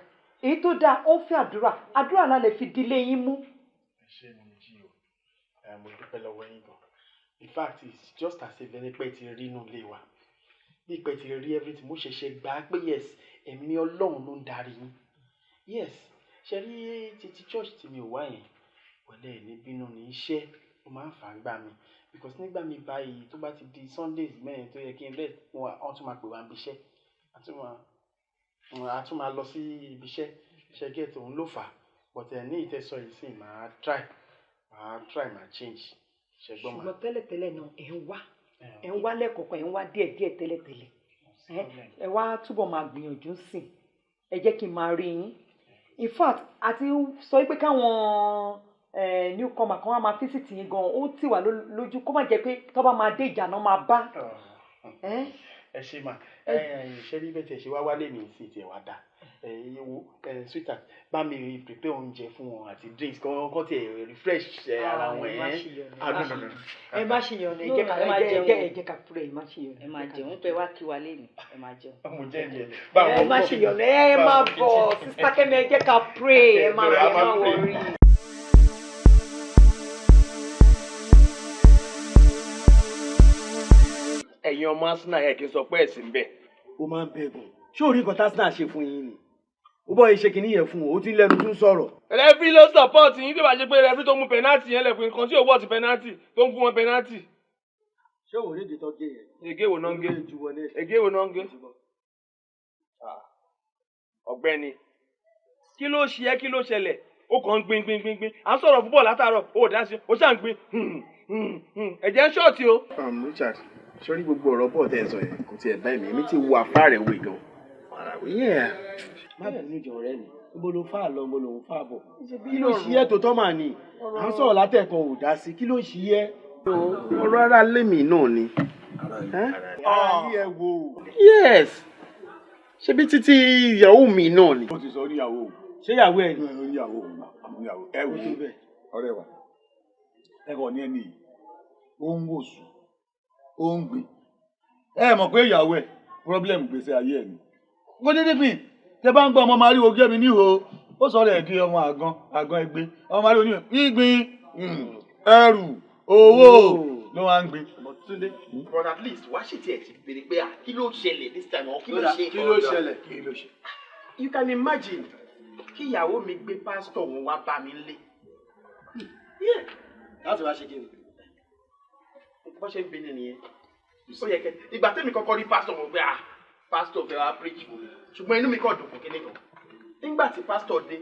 èyí tó dáa, ó ń fi àdúrà. Àdúrà la lè fi dílé yín mú. Ẹ ṣé mo jí o, mo dúpẹ́ lọ́wọ́ yín gan. In fact, it's just as if ẹni pé ti rí inú ilé wa, bí pé ti rí everything. Mo ṣẹ̀ṣẹ̀ gbà á pé yes, ẹ̀mí Ọlọ́run ló ń darí yín. Yes, ṣe rí títí church tí mi ò wá yẹn pẹ̀lẹ́ ní bínú ní iṣẹ́ ó máa ń fà á gbà mí, because nígbà mi báyìí, tó bá ti di Sundays mẹ́rin tó yẹ kí n rest, wọ́n tún máa pè wá níbi iṣẹ́, a tún máa lọ sí ibi iṣẹ́. Ṣe get? Òun ló fà á. But ẹ ní ìtẹ́sọ yìí sì, máa try, máa change. Ṣe gbọ́n máa. Ṣùgbọ́n tẹ́lẹ̀tẹ́lẹ̀ náà, ẹ̀ ń wá, ẹ̀ ń wá lẹ́ẹ̀kọ̀ọ̀kan, ẹ̀ ń wá díẹ̀díẹ̀ tẹ́lẹ̀tẹ́lẹ̀. Ẹ wá túbọ̀ máa gbìyànjú sìn. Ẹ jẹ́ kí n máa rí yín. In fact, àti sọ pé káwọn newcomer kan wá máa visit yín gan, ó tì wá lójú, kó má jẹ́ pé tó bá máa dé, ìjà náà máa bá. Ẹ ṣe mà. Ẹ ṣe rí bẹ́ẹ̀ tẹ̀ ṣe wá wálé mi sí tiẹ̀ wá dá ẹ wo. Ẹ sweetheart, bá mi prepare oúnjẹ fún wọn àti drinks kan kọ́ tiẹ̀ refresh ara wọn. Ẹ ah, no, no, no. Ẹ má ṣe yànnà, ẹ jẹ́ ká ẹ jẹ́ ká pray. Ẹ má ṣe yànnà. Ẹ máa jẹun pé wá kí wa léni, ẹ máa jẹun. Mo jẹ́ ẹ. Ẹ má ṣe yànnà, ẹ má bọ̀. Sister Kẹ́mi, ẹ jẹ́ ká pray. Ẹ má bọ̀, ẹ má worry. Ẹ̀yin ọmọ Arsenal yẹn, kì í sọ pé ẹ̀sìn ń bẹ̀. Ó máa ń bẹ̀gùn. Ṣé orí nǹkan tásínà ṣe fún yín ni? Ó bọ́ ṣe kìíní yẹn fún o, ó ti ń lẹ́nu tún sọ̀rọ̀. Referee ló support yín. Tí ó bá ṣe pé referee tó mú penalty yẹn lẹ̀kùn nǹkan tí ò wọ́ ti penalty tó ń fún wọn penalty. Ṣé òun rédè tó gé yẹn? Ègé wo náà ń gé? Ègé wo náà ń gé? Ọ̀gbẹ́ni, kí ló ṣe ẹ́? Kí ló ṣẹlẹ̀? Ó kàn ń gbin gbin gbin gbin. À ń sọ̀rọ̀ púpọ̀ látàárọ̀, ó dá sí, ó ṣà ń gbin. Ẹ̀jẹ̀ ń ṣọ́ọ̀tì o. Richard, sórí gbogbo ọ̀rọ̀ bọ́ọ̀ tẹ́ ẹ sọ yẹn, kò tiẹ̀ bá èmi ti wà fáàrẹ̀ wé gan. Má bínú jọ, ọ̀rẹ́ mi. Níbo ló fà lọ? Níbo ló ń fà bọ̀? Kí ló ṣí ẹ́ tó tọ́ màá ní à ń sọ̀rọ̀ látẹ̀kọ̀ ò dá sí? Kí ló ṣí ẹ́? Ọ̀rọ̀ ara lémi náà ni. Ara ilé ẹ wo? Yes, ṣebí títí ìyàwó mi náà ni. Ó ti sọ oníyàwó òun. Ṣé ìyàwó ẹ ni? Oníyàwó òun, oníyàwó ẹ wò ó. Ọ̀rẹ́ wa, ẹ kàn ní ẹni yìí, ó ń wòsùn, ó ń gbìn. Ẹ mọ̀ pé ìyàwó ẹ problem gbèsè ayé ẹ ni kó dédé gbìn. Tẹ bá ń gbọ́ ọmọ máa gé mi níhò, ó sọ̀rọ̀ ẹ̀ di ọmọ àgàn àgàn ẹgbẹ́ ọmọ máa rí oníhò gbígbin ẹrù owó ló wá ń gbin. But Túndé, but at least wàá ṣì tiẹ̀ ti béèrè pé ah, kí ló ṣẹlẹ̀ this time or kí ló ṣe. Kí ló ṣẹlẹ̀? Kí ló ṣe? You can imagine kí ìyàwó mi gbé pásítọ̀ wọn wá bá mi nílé. Láti wá ṣe kí ni? Bó ṣe ń bi ni nìyẹn. Ó yẹ kẹ ìgbà tẹ́mi kọ́kọ́ rí pásítọ̀ wọn pé ah, pásítọ̀ fẹ́ wá preach fún mi, ṣùgbọ́n inú mi kàn dùn fún kíní kan. Nígbà tí pásítọ̀ dé,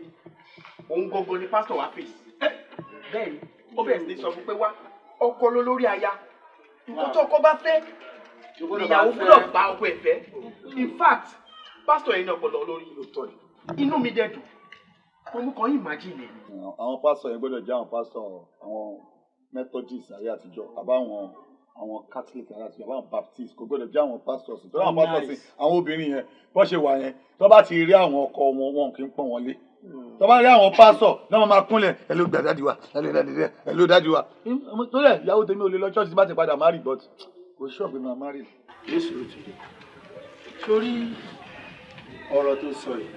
òun gangan ni pásítọ̀ wá fèsì. Bẹ́ẹ̀ ni ó bẹ̀rẹ̀ sí ní sọ fún pé wá, ọkọ ló lórí aya, nǹkan tó ọkọ bá fẹ́ ìyàwó gbọ́dọ̀ bá ọkọ ẹ̀ fẹ́. In fact, pásítọ̀ yẹn ní ọpọlọ lórí. Inú mi dẹ̀ dùn, mo mú kàn imagine ẹ̀ ni. Àwọn pásítọ̀ yẹn gbọ́dọ̀ jẹ́ àwọn pásítọ̀ àwọn Methodist ayé àtijọ́, àbáwọn àwọn Catholic ayé àtijọ́, àbáwọn Baptist. Kò gbọ́dọ̀ jẹ́ àwọn pastors, torí àwọn pastors, àwọn obìnrin yẹn, bó ṣe wà yẹn, tó bá ti rí àwọn ọkọ wọn, wọn kì í pọ́n wọn lé. Tó bá rí àwọn pásọ̀ náà, máa kúnlẹ̀, "Ẹ ló gbà daddy wa, ẹ ló daddy rẹ, ẹ ló daddy wa." Torí ẹ, ìyàwó tèmi ò lè lọ church tí bá ti padà marry, but kò sure pé máa marry. Ní sùúrù tó dé sórí ọ̀rọ̀ tó sọ yìí,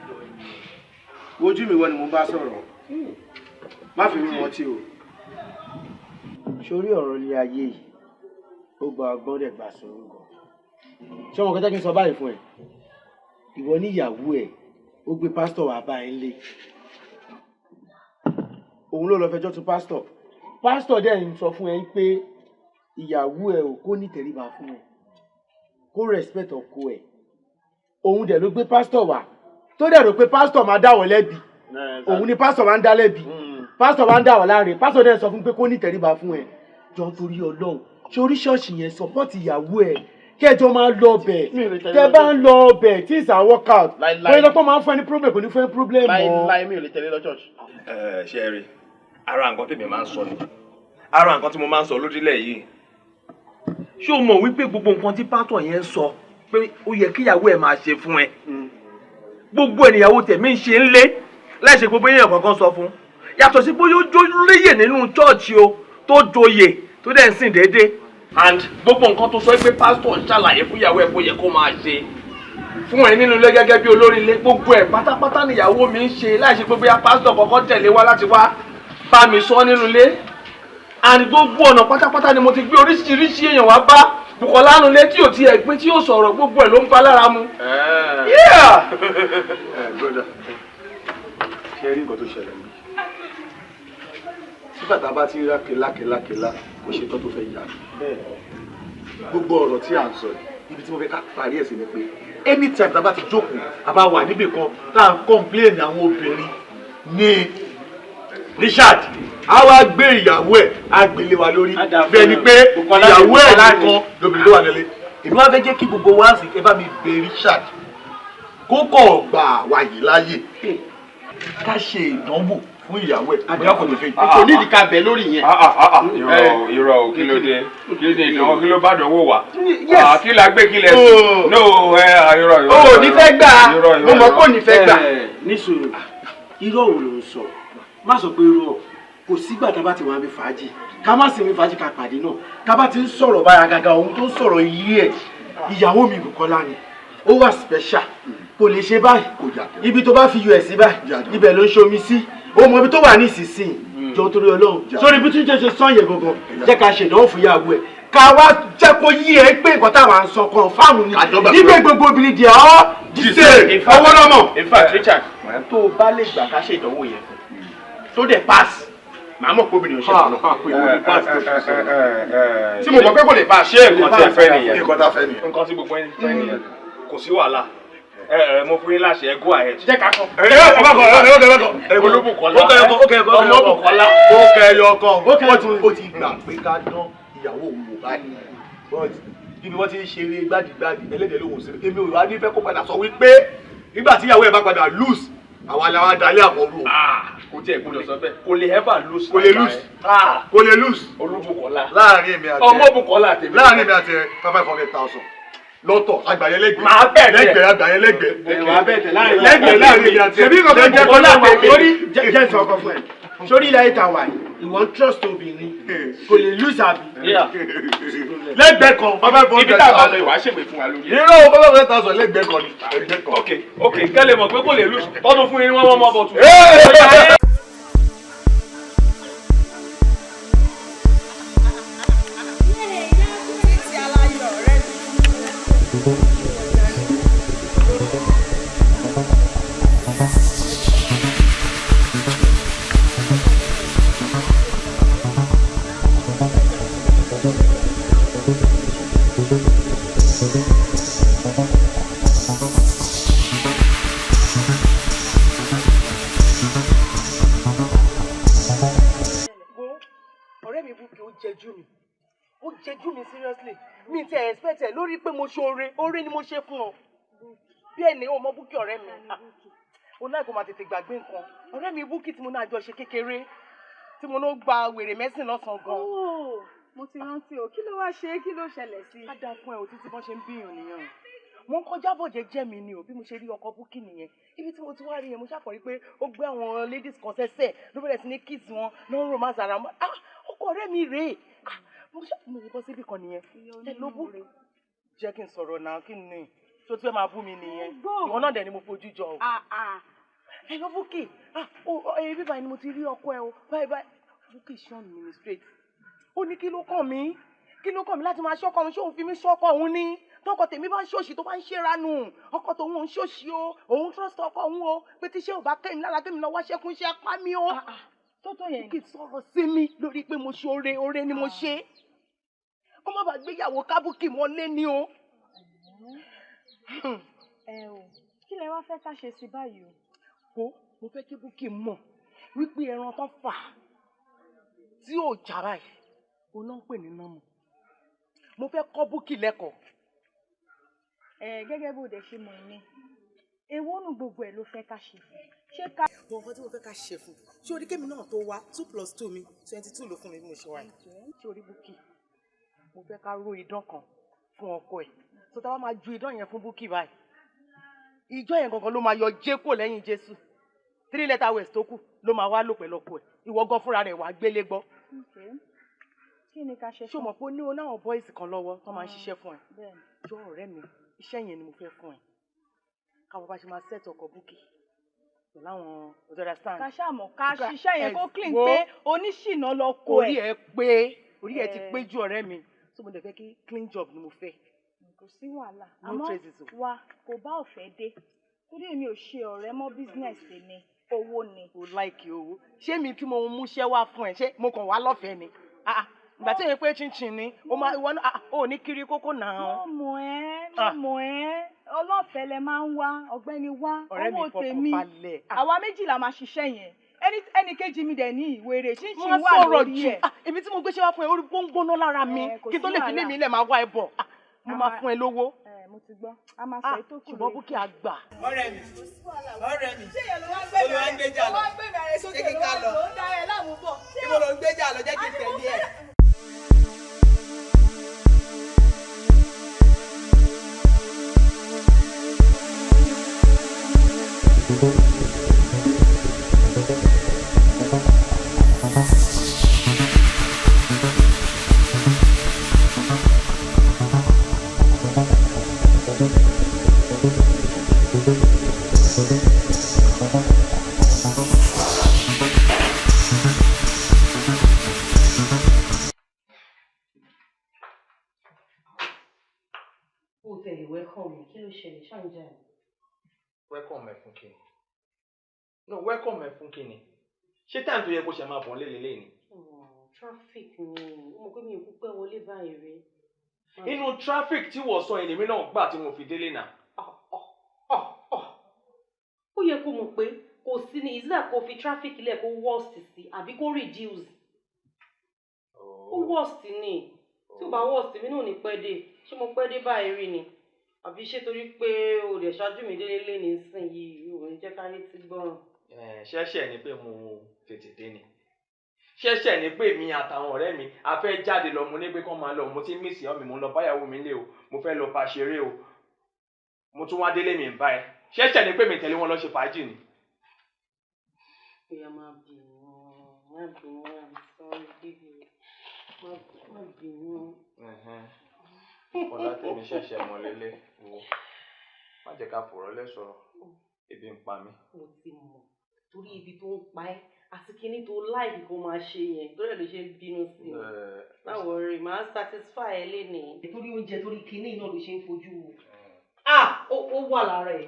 wojú mi, wọ́n ni mo bá sọ̀rọ̀, má fi mí mọtí o. Sórí ọ̀rọ̀ ilé ayé yìí, ó gba ọgbọ́n, dẹ̀ gbà sùúrù gan. Ṣé wọn kọjá kí n sọ báyìí fún ẹ? Ìwọ níyàwó ẹ, ó gbé pásítọ̀ wá bá ẹ ńlé, òun ló lọ fẹjọ́ tún pásítọ̀. Pásítọ̀ dẹ̀ ń sọ fún ẹ pé ìyàwó ẹ ò kó nítẹríba fún ẹ, kó respect ọkọ ẹ. Òun dẹ̀ ló gbé pásítọ̀ wá, tó dẹ̀ rò pé pásítọ̀ máa dáwọ̀ lẹ́bi. Òun ni pásítọ̀ máa ń dá lẹ́bi, pásítọ̀ máa ń dáwọ̀ láre. Pásítọ̀ dẹ̀ sọ fún pé kó nítẹríba fún ẹ. Jọ, nítorí Ọlọ́run, sórí ṣọ́ọ̀ṣì yẹn, support ìyàwó ẹ, kẹjọ máa lọ bẹ̀. Tẹ bá ń lọ bẹ̀, things are work out. Bóyá lọ́pọ̀ máa ń fún ẹ ní problem, kò ní fún ẹ ní problem mọ́. Láíláí, mi ò lè tẹ̀lé lọ church. Ẹ ṣe rí ara nǹkan tèmi máa ń sọ ni, ara nǹkan tí mo máa ń sọ lórílẹ̀ yìí. Ṣé o mọ̀ wípé gbogbo nǹkan tí pásítọ̀ yẹn ń sọ pé ó yẹ kíyàwó ẹ̀ máa ṣe fún ẹ, gbogbo ènìyàwó tèmi ń ṣe ń lé láìṣe gbogbo èèyàn kankan sọ fún, yàtọ̀ sí pé ó jó léyè nínú chọ́ọ̀chì o, tó joyè, tó dẹ̀ ń sìn déédéé? And gbogbo nǹkan tó sọ pé pásítọ̀ ń ṣàlàyé fún ìyàwó ẹ̀ kó yẹ kó máa ṣe fún ẹ nínú ilé gẹ́gẹ́ bí olórí ilé, gbogbo ẹ̀ pátápátá níyàwó mi ń ṣe láìṣe pé bóyá pásítọ̀ kọ̀ọ̀kan tẹ̀lé wá láti wá bá mi sọ nínú ilé. And gbogbo ọ̀nà pátápátá ni mo ti gbé oríṣiríṣi èèyàn wá bá Bùkọ́lá nulẹ̀ tí ò tiẹ̀ gbé, tí yóò sọ̀rọ̀, gbogbo ẹ̀ ló ń bá lára mu. Yeah. Ẹ brother, ṣe rí nǹkan tó ṣẹlẹ̀ níbí? Tí bàtà bá ti ń rá kélákélákélá, kò ṣe tán tó fẹ́ yá. Gbogbo ọ̀rọ̀ tí à ń sọ yìí, ibi tí mo fẹ́ ká parí ẹ̀ sí ni pé anytime tá a bá ti jókòó, a bá wà níbì kan tá à ń complain àwọn obìnrin ní Richard, a wá gbé ìyàwó ẹ̀, á gbélé wa lórí bẹ́ẹ̀ ni pé ìyàwó ẹ̀ nìkan lóbìnrin tó wà nílé. Èmi wá fẹ́ jẹ́ kí gbogbo wa sì ẹ bá mi bẹ̀ Richard kó kọ̀ gbà wáyé láàyè ká ṣe ìdánwò fún ìyàwó ẹ̀, bóyá kò ní fẹ́. Kò ní ìdíkà bẹ̀ lórí yẹn. Irọ́, irọ́ o. Kí ló dé? Kí ni ìdánwò? Kí ló bá dánwò wá? Kí la gbé? Kí lẹ sùn? No, ẹ irọ́, irọ́. O ò ní fẹ́ gbà. Mo mọ̀ pé ò ní fẹ́ gbà. Ní sùúrù, irọ́ wo ló ń sọ? Má sọ pé irọ́. Kò sígbà tá a bá ti wà ní fàájì, ká má sì ní fàájì, ká pàdé náà, ká bá ti ń sọ̀rọ̀ báyà gàgà, ohun tó ń sọ̀rọ̀ ilé ẹ̀, ìyàwó mi Bùkọ́lá ni, ó wà special, kò lè ṣe báyìí. Ibi tó bá fi yọ ẹ̀ sí báyìí, ibẹ̀ ló ń ṣomi sí. Ó mọ ibi tó wà ní ìsinsìnyí. Jọ, torí Ọlọ́run, sórí bí tún ṣe sàn yẹn gangan, jẹ́ ká ṣèdánwò fún ìyàwó ẹ̀, ká wá jẹ́ kó yí ẹ pé nǹkan táwa ń sọ confirm ni nígbà gbogbo obìnrin di ọ́ the same owó lọ́mọ. In fact, Richard, tó o bá lè gbà ká ṣe ìdánwò yẹn fún tó dẹ̀ pass, màá mọ̀ pé obìnrin ò ṣe fún náà tí mo mọ̀ pé kò lè pass. Ṣé nǹkan tí ẹ fẹ́ nìyẹn? Nǹkan tá a fẹ́ nìyẹn. Nǹkan tí gbogbo ẹni fẹ́ nìyẹn, kò sí wàhálà. Ẹ ẹ, mo fún yín láṣẹ, ẹ go ahead. Jẹ́ ká kọ́. Ẹ ẹ bá kọ, ẹ ẹ bá kọ, ẹ Olúbùkọ́lá. Ó kẹyọ kan, ó kẹyọ kan. Ọmọbùkọ́lá. Ó kẹyọ kan. Ó ti gbà pé ká dán ìyàwó òun wò báyìí, but níbi wọ́n ti ń ṣeré gbádìgbádì ẹlẹ́dẹ̀ẹ́ lóhùn sí, èmi ò wá ní fẹ́ kó padà sọ wípé nígbà tí ìyàwó ẹ̀ bá padà lose, àwa la wá dalẹ̀ àkọ́rù o. Kò tiẹ̀ gbọdọ̀ sọ bẹ́ẹ̀, kò lè ever lose. Kò lè lose, kò lè lose. Olúbùkọ́lá. Láàrin èmi àti ẹ, Ọmọbùkọ́lá tèmi. Láàrin èmi àti ẹ, 500,000 lọ́tọ̀, àgbàyẹlẹ́gbẹ̀ẹ́. Màá bẹ̀ tẹ̀. Lẹ́gbẹ̀ẹ́, àgbàyẹlẹ́gbẹ̀ẹ́. Wàá bẹ̀ tẹ̀ láàrin lẹ́gbẹ̀ẹ́ láàrin èmi àti ẹ. Ṣebí nǹkan tó jẹ́ kó Bùkọ́lá lọ́wọ́ tèmi. sórí jẹ́ sọ ọkọ fún ẹ. Sórí ilẹ̀ ayé ta wà yìí, ìwọ ń trust obìnrin, kò lè lose, àbí? Lẹ́gbẹ̀ẹ́ kan, 500 Ibi tá a bá lọ, ìwà ṣègbè fún wa lórí. Irọ́ o, 500,000 lẹ́gbẹ̀ẹ́ kan ni, ẹgbẹ́ kan. Ok, kẹ́lẹ̀ mọ̀ pé kò lè lose, tọ́dún fún yín wọ́n mọ́ bọ̀ tún. Títí aláyọ̀ ọ̀rẹ́ mi. Wo ọ̀rẹ́ mi Bukky, ó jẹjú mi, ó jẹjú mi seriously. Mi ti expect ẹ lórí pé mo ṣe oore, oore ni mo ṣe fún ọ bí ẹni ò mọ Bukky ọ̀rẹ́ mi. Ah, o láì kó máa tètè gbàgbé nǹkan. Ọ̀rẹ́ mi Bukky tí mo náà jọ ṣe kékeré, tí mo náà gba wèrè mẹ́sìn lọ́sàn-án gan. Mo ti rántí o, kí ló wá ṣe, kí ló ṣẹlẹ̀ sí? Á dáa fún ẹ o, títí bọ́n ṣe ń bíyàn nìyẹn o. Mo ń kọjá bọ̀ jẹ́jẹ́ mi ni o, bí mo ṣe rí ọkọ̀ Búkì nìyẹn. Ibi tí mo ti wá rí yẹn, mo ṣàkọrí pé ó gbé àwọn ladies kan sẹ́sẹ̀ ló bẹ̀rẹ̀ sí ní kiss wọn, ló ń romance ara wọn. Ah, ọkọ ọ̀rẹ́ mi rèé. Ah, mo ṣe mo bọ́ síbì kan nìyẹn. Ẹ ló bú. Jẹ́ kí n sọ̀rọ̀ náà, kí ni? Tó ti fẹ́ máa bú mi nìyẹn. Ìwọ náà dẹ̀ ni mo fojú jọ o. Ẹ ló Búkì. Ah, ó bíbá ni mo ti rí ọkọ ẹ o. Báyìí báyìí. Búkì ṣan mi straight. Ó ní kí ló kàn mí? Kí ló kàn mí láti máa ṣọ́kọ òun? Ṣé òun fi mí ṣọ́kọ òun ni? Tọkọ tèmi bá ń ṣòṣì tó bá ń ṣèrànù, ọkọ tòun ò ń ṣòṣì o, òun trust ọkọ òun o, pé tíṣẹ́ ò bá kẹ́mi lára kẹ́mi lọ wáṣẹ́ kún iṣẹ́ apá mi o. Tó tó yẹn. Kì í sọ̀rọ̀ sí mi lórí pé mo ṣe oore, oore ni mo ṣe. Kó má bàa gbéyàwó kábùkì mọ́lé ni o. Ẹ o, kí lẹ wá fẹ́ ká ṣe sí báyìí o? Wo, mo fẹ́ kí Búkì mọ̀ wípé ẹran tó fà tí ò já báyìí, òun náà ń pè ní nọ́mù. Mo fẹ́ kọ́ Búkì lẹ́kọ̀ọ́. Ẹ gẹ́gẹ́ bó dẹ̀ ṣe mọ̀ ní, èwo nu gbogbo ẹ̀ ló fẹ́ ká ṣe? Ṣé ká. Mo nǹkan tí mo fẹ́ ká ṣe fún un. Ṣé orí kémi náà tó wá 2 + 2 mi 22 ló fún mi bí mo ṣe wá yìí. Ṣé orí Búkì? Mo fẹ́ ká ró idán kan fún ọkọ ẹ̀. Tó tá bá máa ju idán yẹn fún Búkì báyìí, ìjọ yẹn gangan ló máa yọ Jé kúrò lẹ́yìn Jésù. 3 letter words tó kù ló máa wá lò pẹ̀lú ọkọ ẹ̀. Ìwọ gan fúnra rẹ̀ wàá gbélé gbọ́. Kí ni ká ṣe Ṣé o mọ̀ pé ó ní onáwọn boys kan lọ́wọ́ tó máa ń ṣiṣẹ́ fún ẹ? Bẹ́ẹ̀ni. Jọ ọ̀rẹ́ mi, iṣẹ́ yẹn ni mo fẹ́ fún ẹ. Káwọn bá ṣe máa set ọkọ̀ Búkì pẹ̀lú àwọn, you understand? Ká ṣàmọ̀ ká ṣiṣẹ́ yẹn kó clean Wo, pé oníṣìnà lọ kó ẹ̀. Orí ẹ pé, orí ẹ ti pé ju ọ̀rẹ́ mi. So mo dẹ̀ fẹ́ kí clean job ni mo fẹ́. Kò sí wàhálà. No Àmọ́ traces o. wa kò bá ọ̀fẹ́ dé. Torí èmi ò ṣe ọ̀rẹ́ mọ́, business tèmi, owó ni. O like owó. Ṣé mi tí mo múṣẹ́ wá fún ẹ, ṣé mo kàn wá lọ́fẹ̀ẹ́ ni? Ah ah, ìgbà tí èyí pé chinchin ni, o máa ìwọ náà, ah, o ò ní kiri kókó náà. Mo mọ̀ ẹ́, mo mọ̀ ẹ́, ọlọ́fẹ́ lẹ máa ń wá, ọ̀gbẹ́ni wá, Ọ̀rẹ́ mi, owó fọkàn tèmi. balẹ̀. Àwa méjì la máa ṣiṣẹ́ yẹn. Ẹni kejì mi dẹ̀ ní ìwéré, chinchin Má wà sọ̀rọ̀ lórí jù. ẹ̀. Ah, èmi tí mo gbéṣẹ́ wá fún ẹ, orí ó ń gbóná lára mi. Kò Kí n tó sí lè fi lé wàhálà. mi lẹ̀ máa wá ẹ bọ̀. Ah, mo máa fún ẹ lówó. Ẹ, mo ti gbọ́, a máa sọ ètò kù Ṣùgbọ́n lórí. Búkì á gbà. Ọ̀rẹ́ mi, ọ̀rẹ́ mi, olùwà ń gbéjà lọ, ṣé kí ká lọ? Ibo ló ń gbéjà lọ? Jẹ́ kí n tẹ̀lé ẹ. Ó tẹ̀lé welcome mi, kí ló ṣẹlẹ̀? Ṣáà ń jà ni? Welcome ẹ fún kíni? No, welcome ẹ fún kíni? Ṣé time tó yẹ kó ṣe máa bọ̀ lélẹ̀ ni? Traffic ni, ó mọ̀ pé mi ò kú pẹ́ wọlé báyìí rí. Inú traffic tí wọ́n sọ yẹn lèmi náà gbà tí mo fi délé náà. Ó yẹ kó mọ̀ pé kò sí ní ìsílẹ̀ kó fi traffic lẹ̀ kó worst sí àbí kó reduce. Ó worst ni. Tí ó bá worst, mi náà ò ní pẹ́ dé. Ṣé mo pẹ́ dé báyìí rí ni? Àbí ṣé torí pé o lè ṣáájú mi délé lé ní ìsinyìí, ò ní jẹ́ káyé tí gbọ́ràn? Ṣẹ́ṣẹ̀ ni pé mo tètè dé ni? Ṣẹ́ṣẹ̀ ni pé mi àtàwọn ọ̀rẹ́ mi a fẹ́ jáde lọ, mo ní pé kán máa lọ, mo ti ń miss ìyá mi, mo ń lọ báyàwó mi lé o, mo fẹ́ lọ bá ṣeré o, mo tún wá délé mi ń bá ẹ. Ṣẹ́ṣẹ̀ ni pé mi tẹ̀lé wọn lọ ṣe fàájì ni? Bóyá má bínú, má bínú, I'm sorry baby. Má bínú. Ọ̀la tèmi ṣẹ̀ṣẹ̀ mọ̀ lélẹ̀ wo, má jẹ́ ká fọ̀rọ̀ lẹ́ sọ̀rọ̀, ebi ń pa mí. Mo ti mọ̀, torí ibi tó ń pa ẹ́ àti kinní tó like kó máa ṣe yẹn, torí ẹ̀ ló ṣe ń bínú sí mi. Má worry, màá satisfy ẹ lénìí. Torí oúnjẹ, torí kinní náà ló ṣe ń fojú wo. Ah, ó wà lára ẹ̀.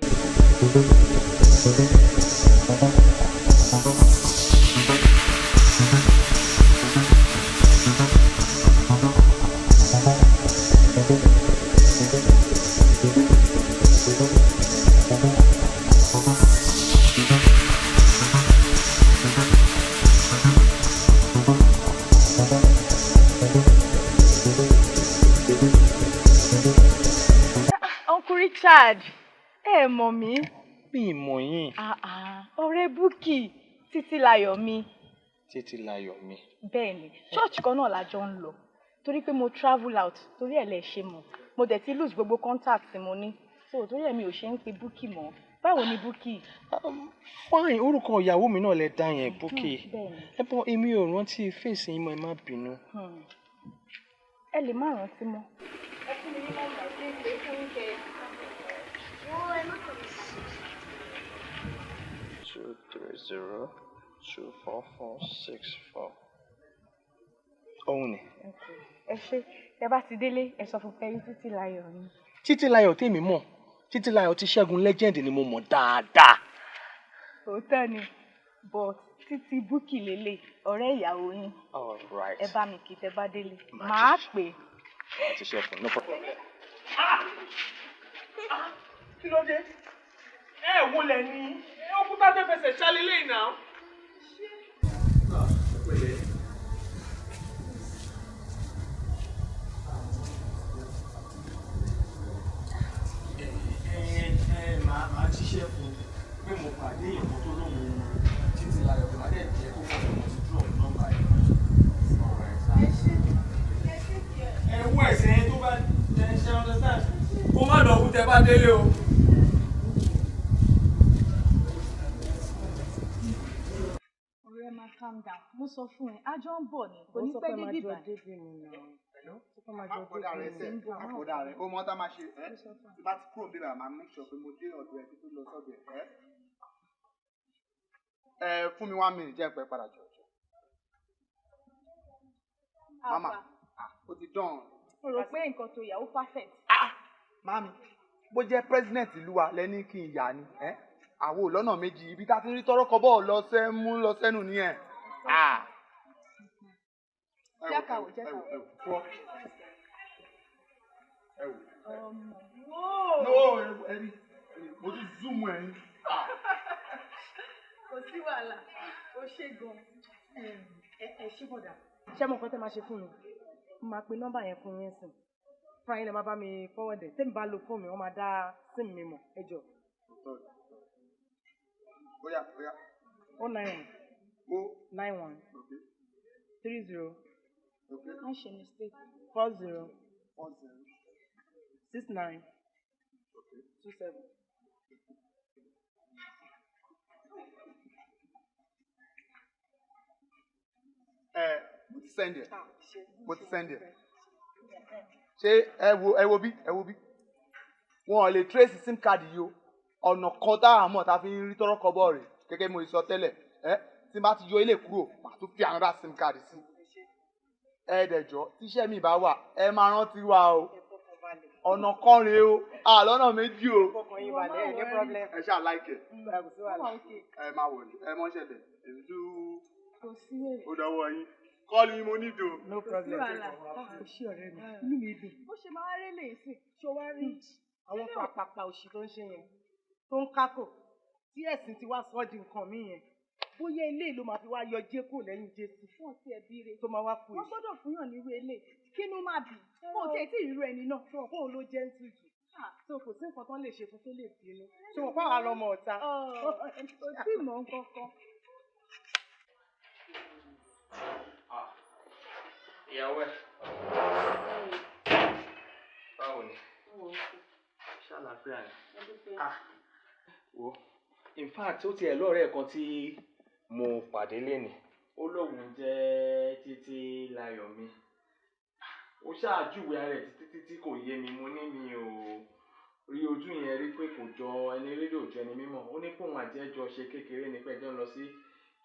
Uncle Richard, ẹ mọ̀ mí. Mi ì mọ̀ yín. Ah ah, ọ̀rẹ́ Búkì, Títílayọ̀ mi. Títílayọ̀ mi. Bẹ́ẹ̀ ni, church kan náà la jọ ń lọ. Torí pé mo travel out, torí ẹ̀ lẹ ṣe mọ̀. Mo dẹ̀ ti lose gbogbo contact tí mo ní. So torí ẹ̀ mi ò ṣe ń pe Bukky mọ́. Báwo ni Bukky? Fine, orúkọ ìyàwó mi náà lẹ dá yẹn, Bukky. Bẹ́ẹ̀ni. Ẹ bọ, èmi ò rántí face yín mọ́, ẹ má bínú. Ẹ lè má rántí mọ́. Ẹ fún mi ní nọ́mbà tí ń pè fún kẹ. Wọ́n ẹ má kọ̀ mí. 23024464. Òun ni. Ẹ ṣé, ẹ bá ti délé, ẹ sọ fún pé títí láyọ̀ ni. Títí Láyọ̀ tèmi mọ̀, Títí Láyọ̀ tí Ṣẹ́gun Legend ni mo mọ̀ dáadáa. Òótọ́ ni, but títí Bukky lélẹ̀, ọ̀rẹ́ ìyàwó yín. All right. Ẹ bá mi kí tẹ bá délé. Màá pè é. Àti ṣẹ́gun, no problem. Kí ló dé? Ẹ wo lẹ ní òkúta tẹ fẹsẹ̀ ṣálẹ̀ lẹ́yìn náà. Ẹ máa ṣiṣẹ́ fún un pé mo pàdé èèyàn kan tó lóun Títí Láyọ̀, pé màá dẹ̀ jẹ́ kó kọ́ ọmọ ti drop nọ́mbà ẹ̀. Ẹ wọ ẹsẹ̀ yẹn tó bá ẹ ṣe understand. Kó má lọ kú tẹ bá délé o. Ọ̀rẹ́, máa calm down. Mo sọ fún ẹ, a jọ ń bọ̀ ni, kò ní pẹ́ dé bíbá. Àpòdà rẹ sẹ, àpòdà rẹ, ó mọ tá a máa ṣe ẹ. Tí bá ti kúrò níbí, màá make sure pé mo dé ọ̀dọ̀ ẹ kí tó lọ sọ́dọ̀ ẹ. Ẹ fún mi 1 minute, jẹ́ pẹ́ padà jọ jọ. Mama, ó ti dán. Mo rò pé nǹkan tó yà ó perfect. Mami, bó jẹ́ president ìlú wa lẹ́ní kí n yà ni ẹ́, àwo lọ́nà méjì, ibi tá a ti ń rí tọ́rọ́ kọ́bọ̀ lọ sẹ́ mú lọ sẹ́nu nìyẹn. Jẹ́ ká wò, jẹ́ ká wò. Fọ́ ẹ wò. Ọmọ. No, ẹ rí, mo tún zoom ẹ ní. Kò sí wàhálà, ó ṣe gan. Ẹ ṣé bọ̀dà, ṣé mo nǹkan tẹ́ máa ṣe fún mi? Mo máa pe nọ́mbà yẹn fún yín sìn, fúnra yín lè má bá mi forward ẹ̀. Tẹ́mi bá lo fóònù mi, wọ́n máa dá SIM mi mọ̀. Ẹ jọ. Bóyá bóyá. 091 O 91 30 Má ṣe mistake. 40 40 69 27. Ẹ mo ti send ẹ, mo ti send ẹ. Ṣé ẹ wo, ẹ wo bí, ẹ wo bí wọn ò lè trace SIM card yìí o. Ọ̀nà kan tá a mọ̀ tá a fi ń rí tọ́rọ́ kọ́bọ̀ rè, gẹ́gẹ́ bí mo sọ tẹ́lẹ̀ ẹ, tí n bá ti yọ ilé kúrò, màá tún fi another SIM card sí. Ẹ dẹ̀jọ́, tíṣẹ́ mi bá wà, ẹ máa rántí wa o. Ọ̀nà kan rèé o, àlọ́nà méjì o. Fọkàn yín balẹ̀, ẹ ní problem. Ẹ ṣáà like ẹ. Kò sí wàhálà. Ẹ máa wọ̀ ní ẹ mọ́ ṣẹlẹ̀ èmi tún. Kò sí èrè. Ó dọwọ́ yín, kọ́ọ̀lù yín mo nídò. No problem. Wàhálà. Kò sí ọ̀rẹ́ mi, inú mi dùn. Bó ṣe máa rí lè sìn. Ṣé o wá rí àwọn pàpàpà òṣì tó ń ṣe yẹn, tó ń kákò tí ẹ̀sìn ti wá sọ ọ́ di nǹkan míì yẹn, bóyá ilé ló máa fi wá yọ jé kúrò lẹ́yìn Jésù Fún ọtí ẹbí rẹ. tó máa wá kú. Wọ́n gbọ́dọ̀ fúnyàn nírú ilé. Kínú má bì. Kó o tiẹ̀ tí ì rírú ẹni náà. Ṣé wọn kóun ló jẹ́ ń tutù tó, kò sí nǹkan tó lè ṣe fún tó lè bínú. Ṣé wọn fáwọn lọmọ ọ̀tá? Kò tí ì mọ̀ nǹkan kan. Ìyàwó ẹ, báwo ni? Ṣàlàáfíà ni? Ah, wo, in fact, ó tiẹ̀ lọ́rẹ̀ẹ́ kan tí mo pàdé lénìí, ó lóun jẹ́ Títí Láyọ̀ mi. Ó ṣáàjúwe ara ẹ̀ títí títí kò yé mi. Mo ní mi ò rí ojú yẹn rí, pé kò jọ ẹni rédíò jọ ẹni mímọ̀. Ó ní pé òun àti ẹjọ́ ṣe kékeré ní pé ẹjọ́ ń lọ sí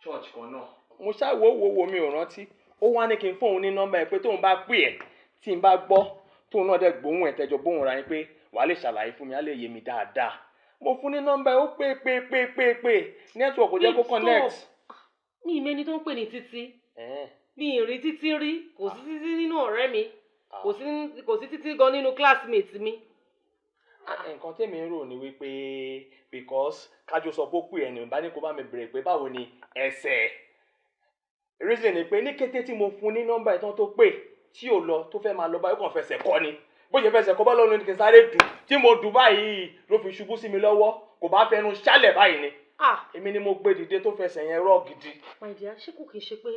church kan náà. Mo ṣáà wo wo wo, mi ò rántí. Ó wá ní kí n fóun ní nọ́mbà ẹ, pé tóun bá pè ẹ́, tí n bá gbọ́, tóun náà dẹ̀ gbóhùn ẹ̀, tẹ́jọ gbóhùn ra yín, pé wàá lè ṣàlàyé fún mi, á lè yé mi dáadáa. Mo fún ní nọ́mbà ẹ, ó pè pè pè pè pè, network kò jẹ́ kó connect. Mi ì mẹ́ni tó ń pè ní Títí. Mi ì rí Títí rí. Kò sí Títí nínú ọ̀rẹ́ mi, kò sí Títí gan nínú classmate mi. Nǹkan tèmi ń rò ní wípé because kájọ sọ pé ó pè ẹni bá ní kó bá mi bèrè pé báwo ni ẹsẹ̀. Reason ni pé ní kété tí mo fún ní nọ́mbà ìtàn tó pè tí ò lọ, tó fẹ́ máa lọ báyìí, ó kàn fẹsẹ̀ kọ́ ni. Bó ṣe fẹsẹ̀ kọ́ bá lọ́nu ní kí n sáré dùn, tí mo dùn báyìí ló fi ṣubú sí mi lọ́wọ́. Kò bá fẹnu ṣálẹ̀ báyìí ni, èmi ni mo gbé dìde tó fẹsẹ̀ yẹn rọ́ gidi. My dear, ṣé kò kí n ṣe pé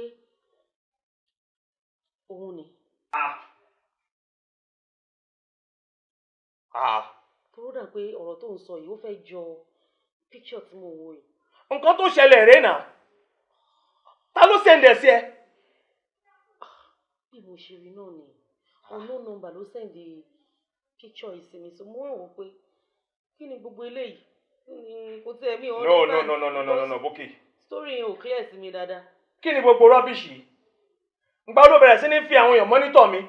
òun ni? Tó dà pé ọ̀rọ̀ tó ń sọ yìí, ó fẹ́ jọ picture tí mo wò yìí. Nǹkan tó ṣẹlẹ̀ rèé náà. Ta ló send ẹ̀ sí ẹ? Bí mo ṣe rí náà ni, unknown number ló send picture yìí sí mi, so mo wá wò ó pé kí ni gbogbo eléyìí? Kí ni kò tiẹ̀ mi ò No, no, understand. no, no, no, no, no, no, Bukky. Story yẹn ò clear sí mi dáadáa. Kí ni gbogbo rubbish yìí? Ìgbà wo ló bẹ̀rẹ̀ sí ní fi àwọn èèyàn monitor mi,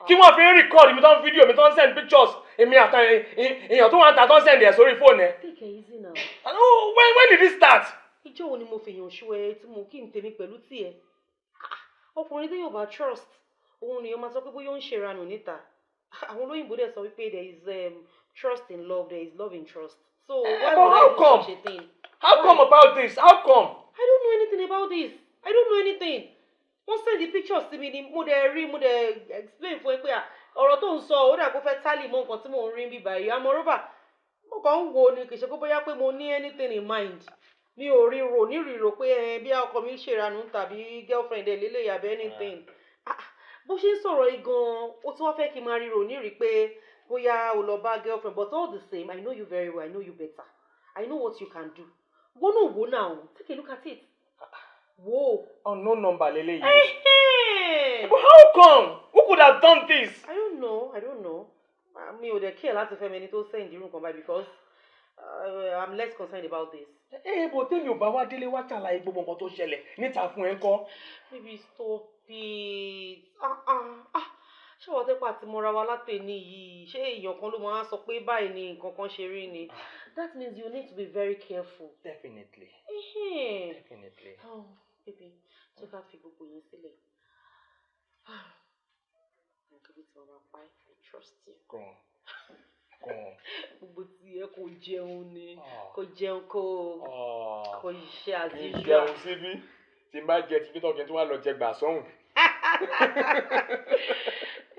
tí wọ́n fi ń record mi, tó ń fídíò mi, tó ń send pictures èmi àtàwọn èèyàn tó wà ń ta, tó ń send ẹ̀ sórí fóònù ẹ̀? Take it easy now. Oh, when did it start? Ìjọ́ wo ni mo fèèyàn ṣú ẹ tí mo kí n tèmi pẹ̀lú tiẹ̀? Ah, ọkùnrin tí yóò bá trust òun nìyẹn máa sọ pé bóyá ó ń ṣèranù níta. Àwọn olóyìnbó dẹ̀ sọ wípé there is trust in love, there is love in trust. So why But would I how do come? such a thing? How come about this? How come? I don't know anything about this. I don't know anything. Wọ́n send the picture sí mi ni, mo dẹ̀ rí, mo dẹ̀ explain fún ẹ pé à, ọ̀rọ̀ tó ń sọ, ó dà kó fẹ́ tally mọ́ nǹkan tí mò ń rí bí báyìí. Àmọ́ rọ́bà mo kàn ń wo ni, kì í ṣe pé bóyá pé mo ní anything in mind. Mi ò rí rò ní rírò pé ẹ bí ọkọ mi ń ṣèranù tàbí girlfriend ẹ lélẹ́yìí àbí anything. Ah, bó ṣe ń sọ̀rọ̀ yìí gan-an, ó tún wá fẹ́ kí n máa ríro ní rí pé bóyá o lọ bá girlfriend. But all the same, I know you very well, I know you better. I know what you can do. Wọ́n náà wò náà, take a look at it. Wò. Unknown number lélẹ́yìí. Ẹhẹ́n. But how come? Who could have done this? I don't know, I don't know. Ah, mi ò dẹ̀ care láti fẹ́ mi ẹni tó send irú nǹkan báyìí because I'm less concerned about this. Ẹ bò tèmi ò bá wá délé wá ṣàlàyé gbogbo nǹkan tó ṣẹlẹ̀ níta fún ẹ ńkọ́? Baby, stop it. Ah ah ah. Ṣé wọ́n tẹ́pà tí mo ra wa látẹ̀ní yìí? Ṣé èèyàn kan ló máa sọ pé báyìí ni nǹkan kan ṣe rí ni? That means you need to be very careful. Definitely. Ẹhẹ́n. Definitely. Oh, baby, jẹ́ ká fi gbogbo yẹn sílẹ̀. Nǹkan bí tí wọ́n máa pa ẹ́, I trust you. Go on. Go on. Gbogbo tí ẹ kò jẹun ni, kò jẹun, kò ṣe as Kí n usual. jẹun síbí, tí n bá jẹ tibí tán, kí n tún wá lọ jẹ gbà sọ́hùn.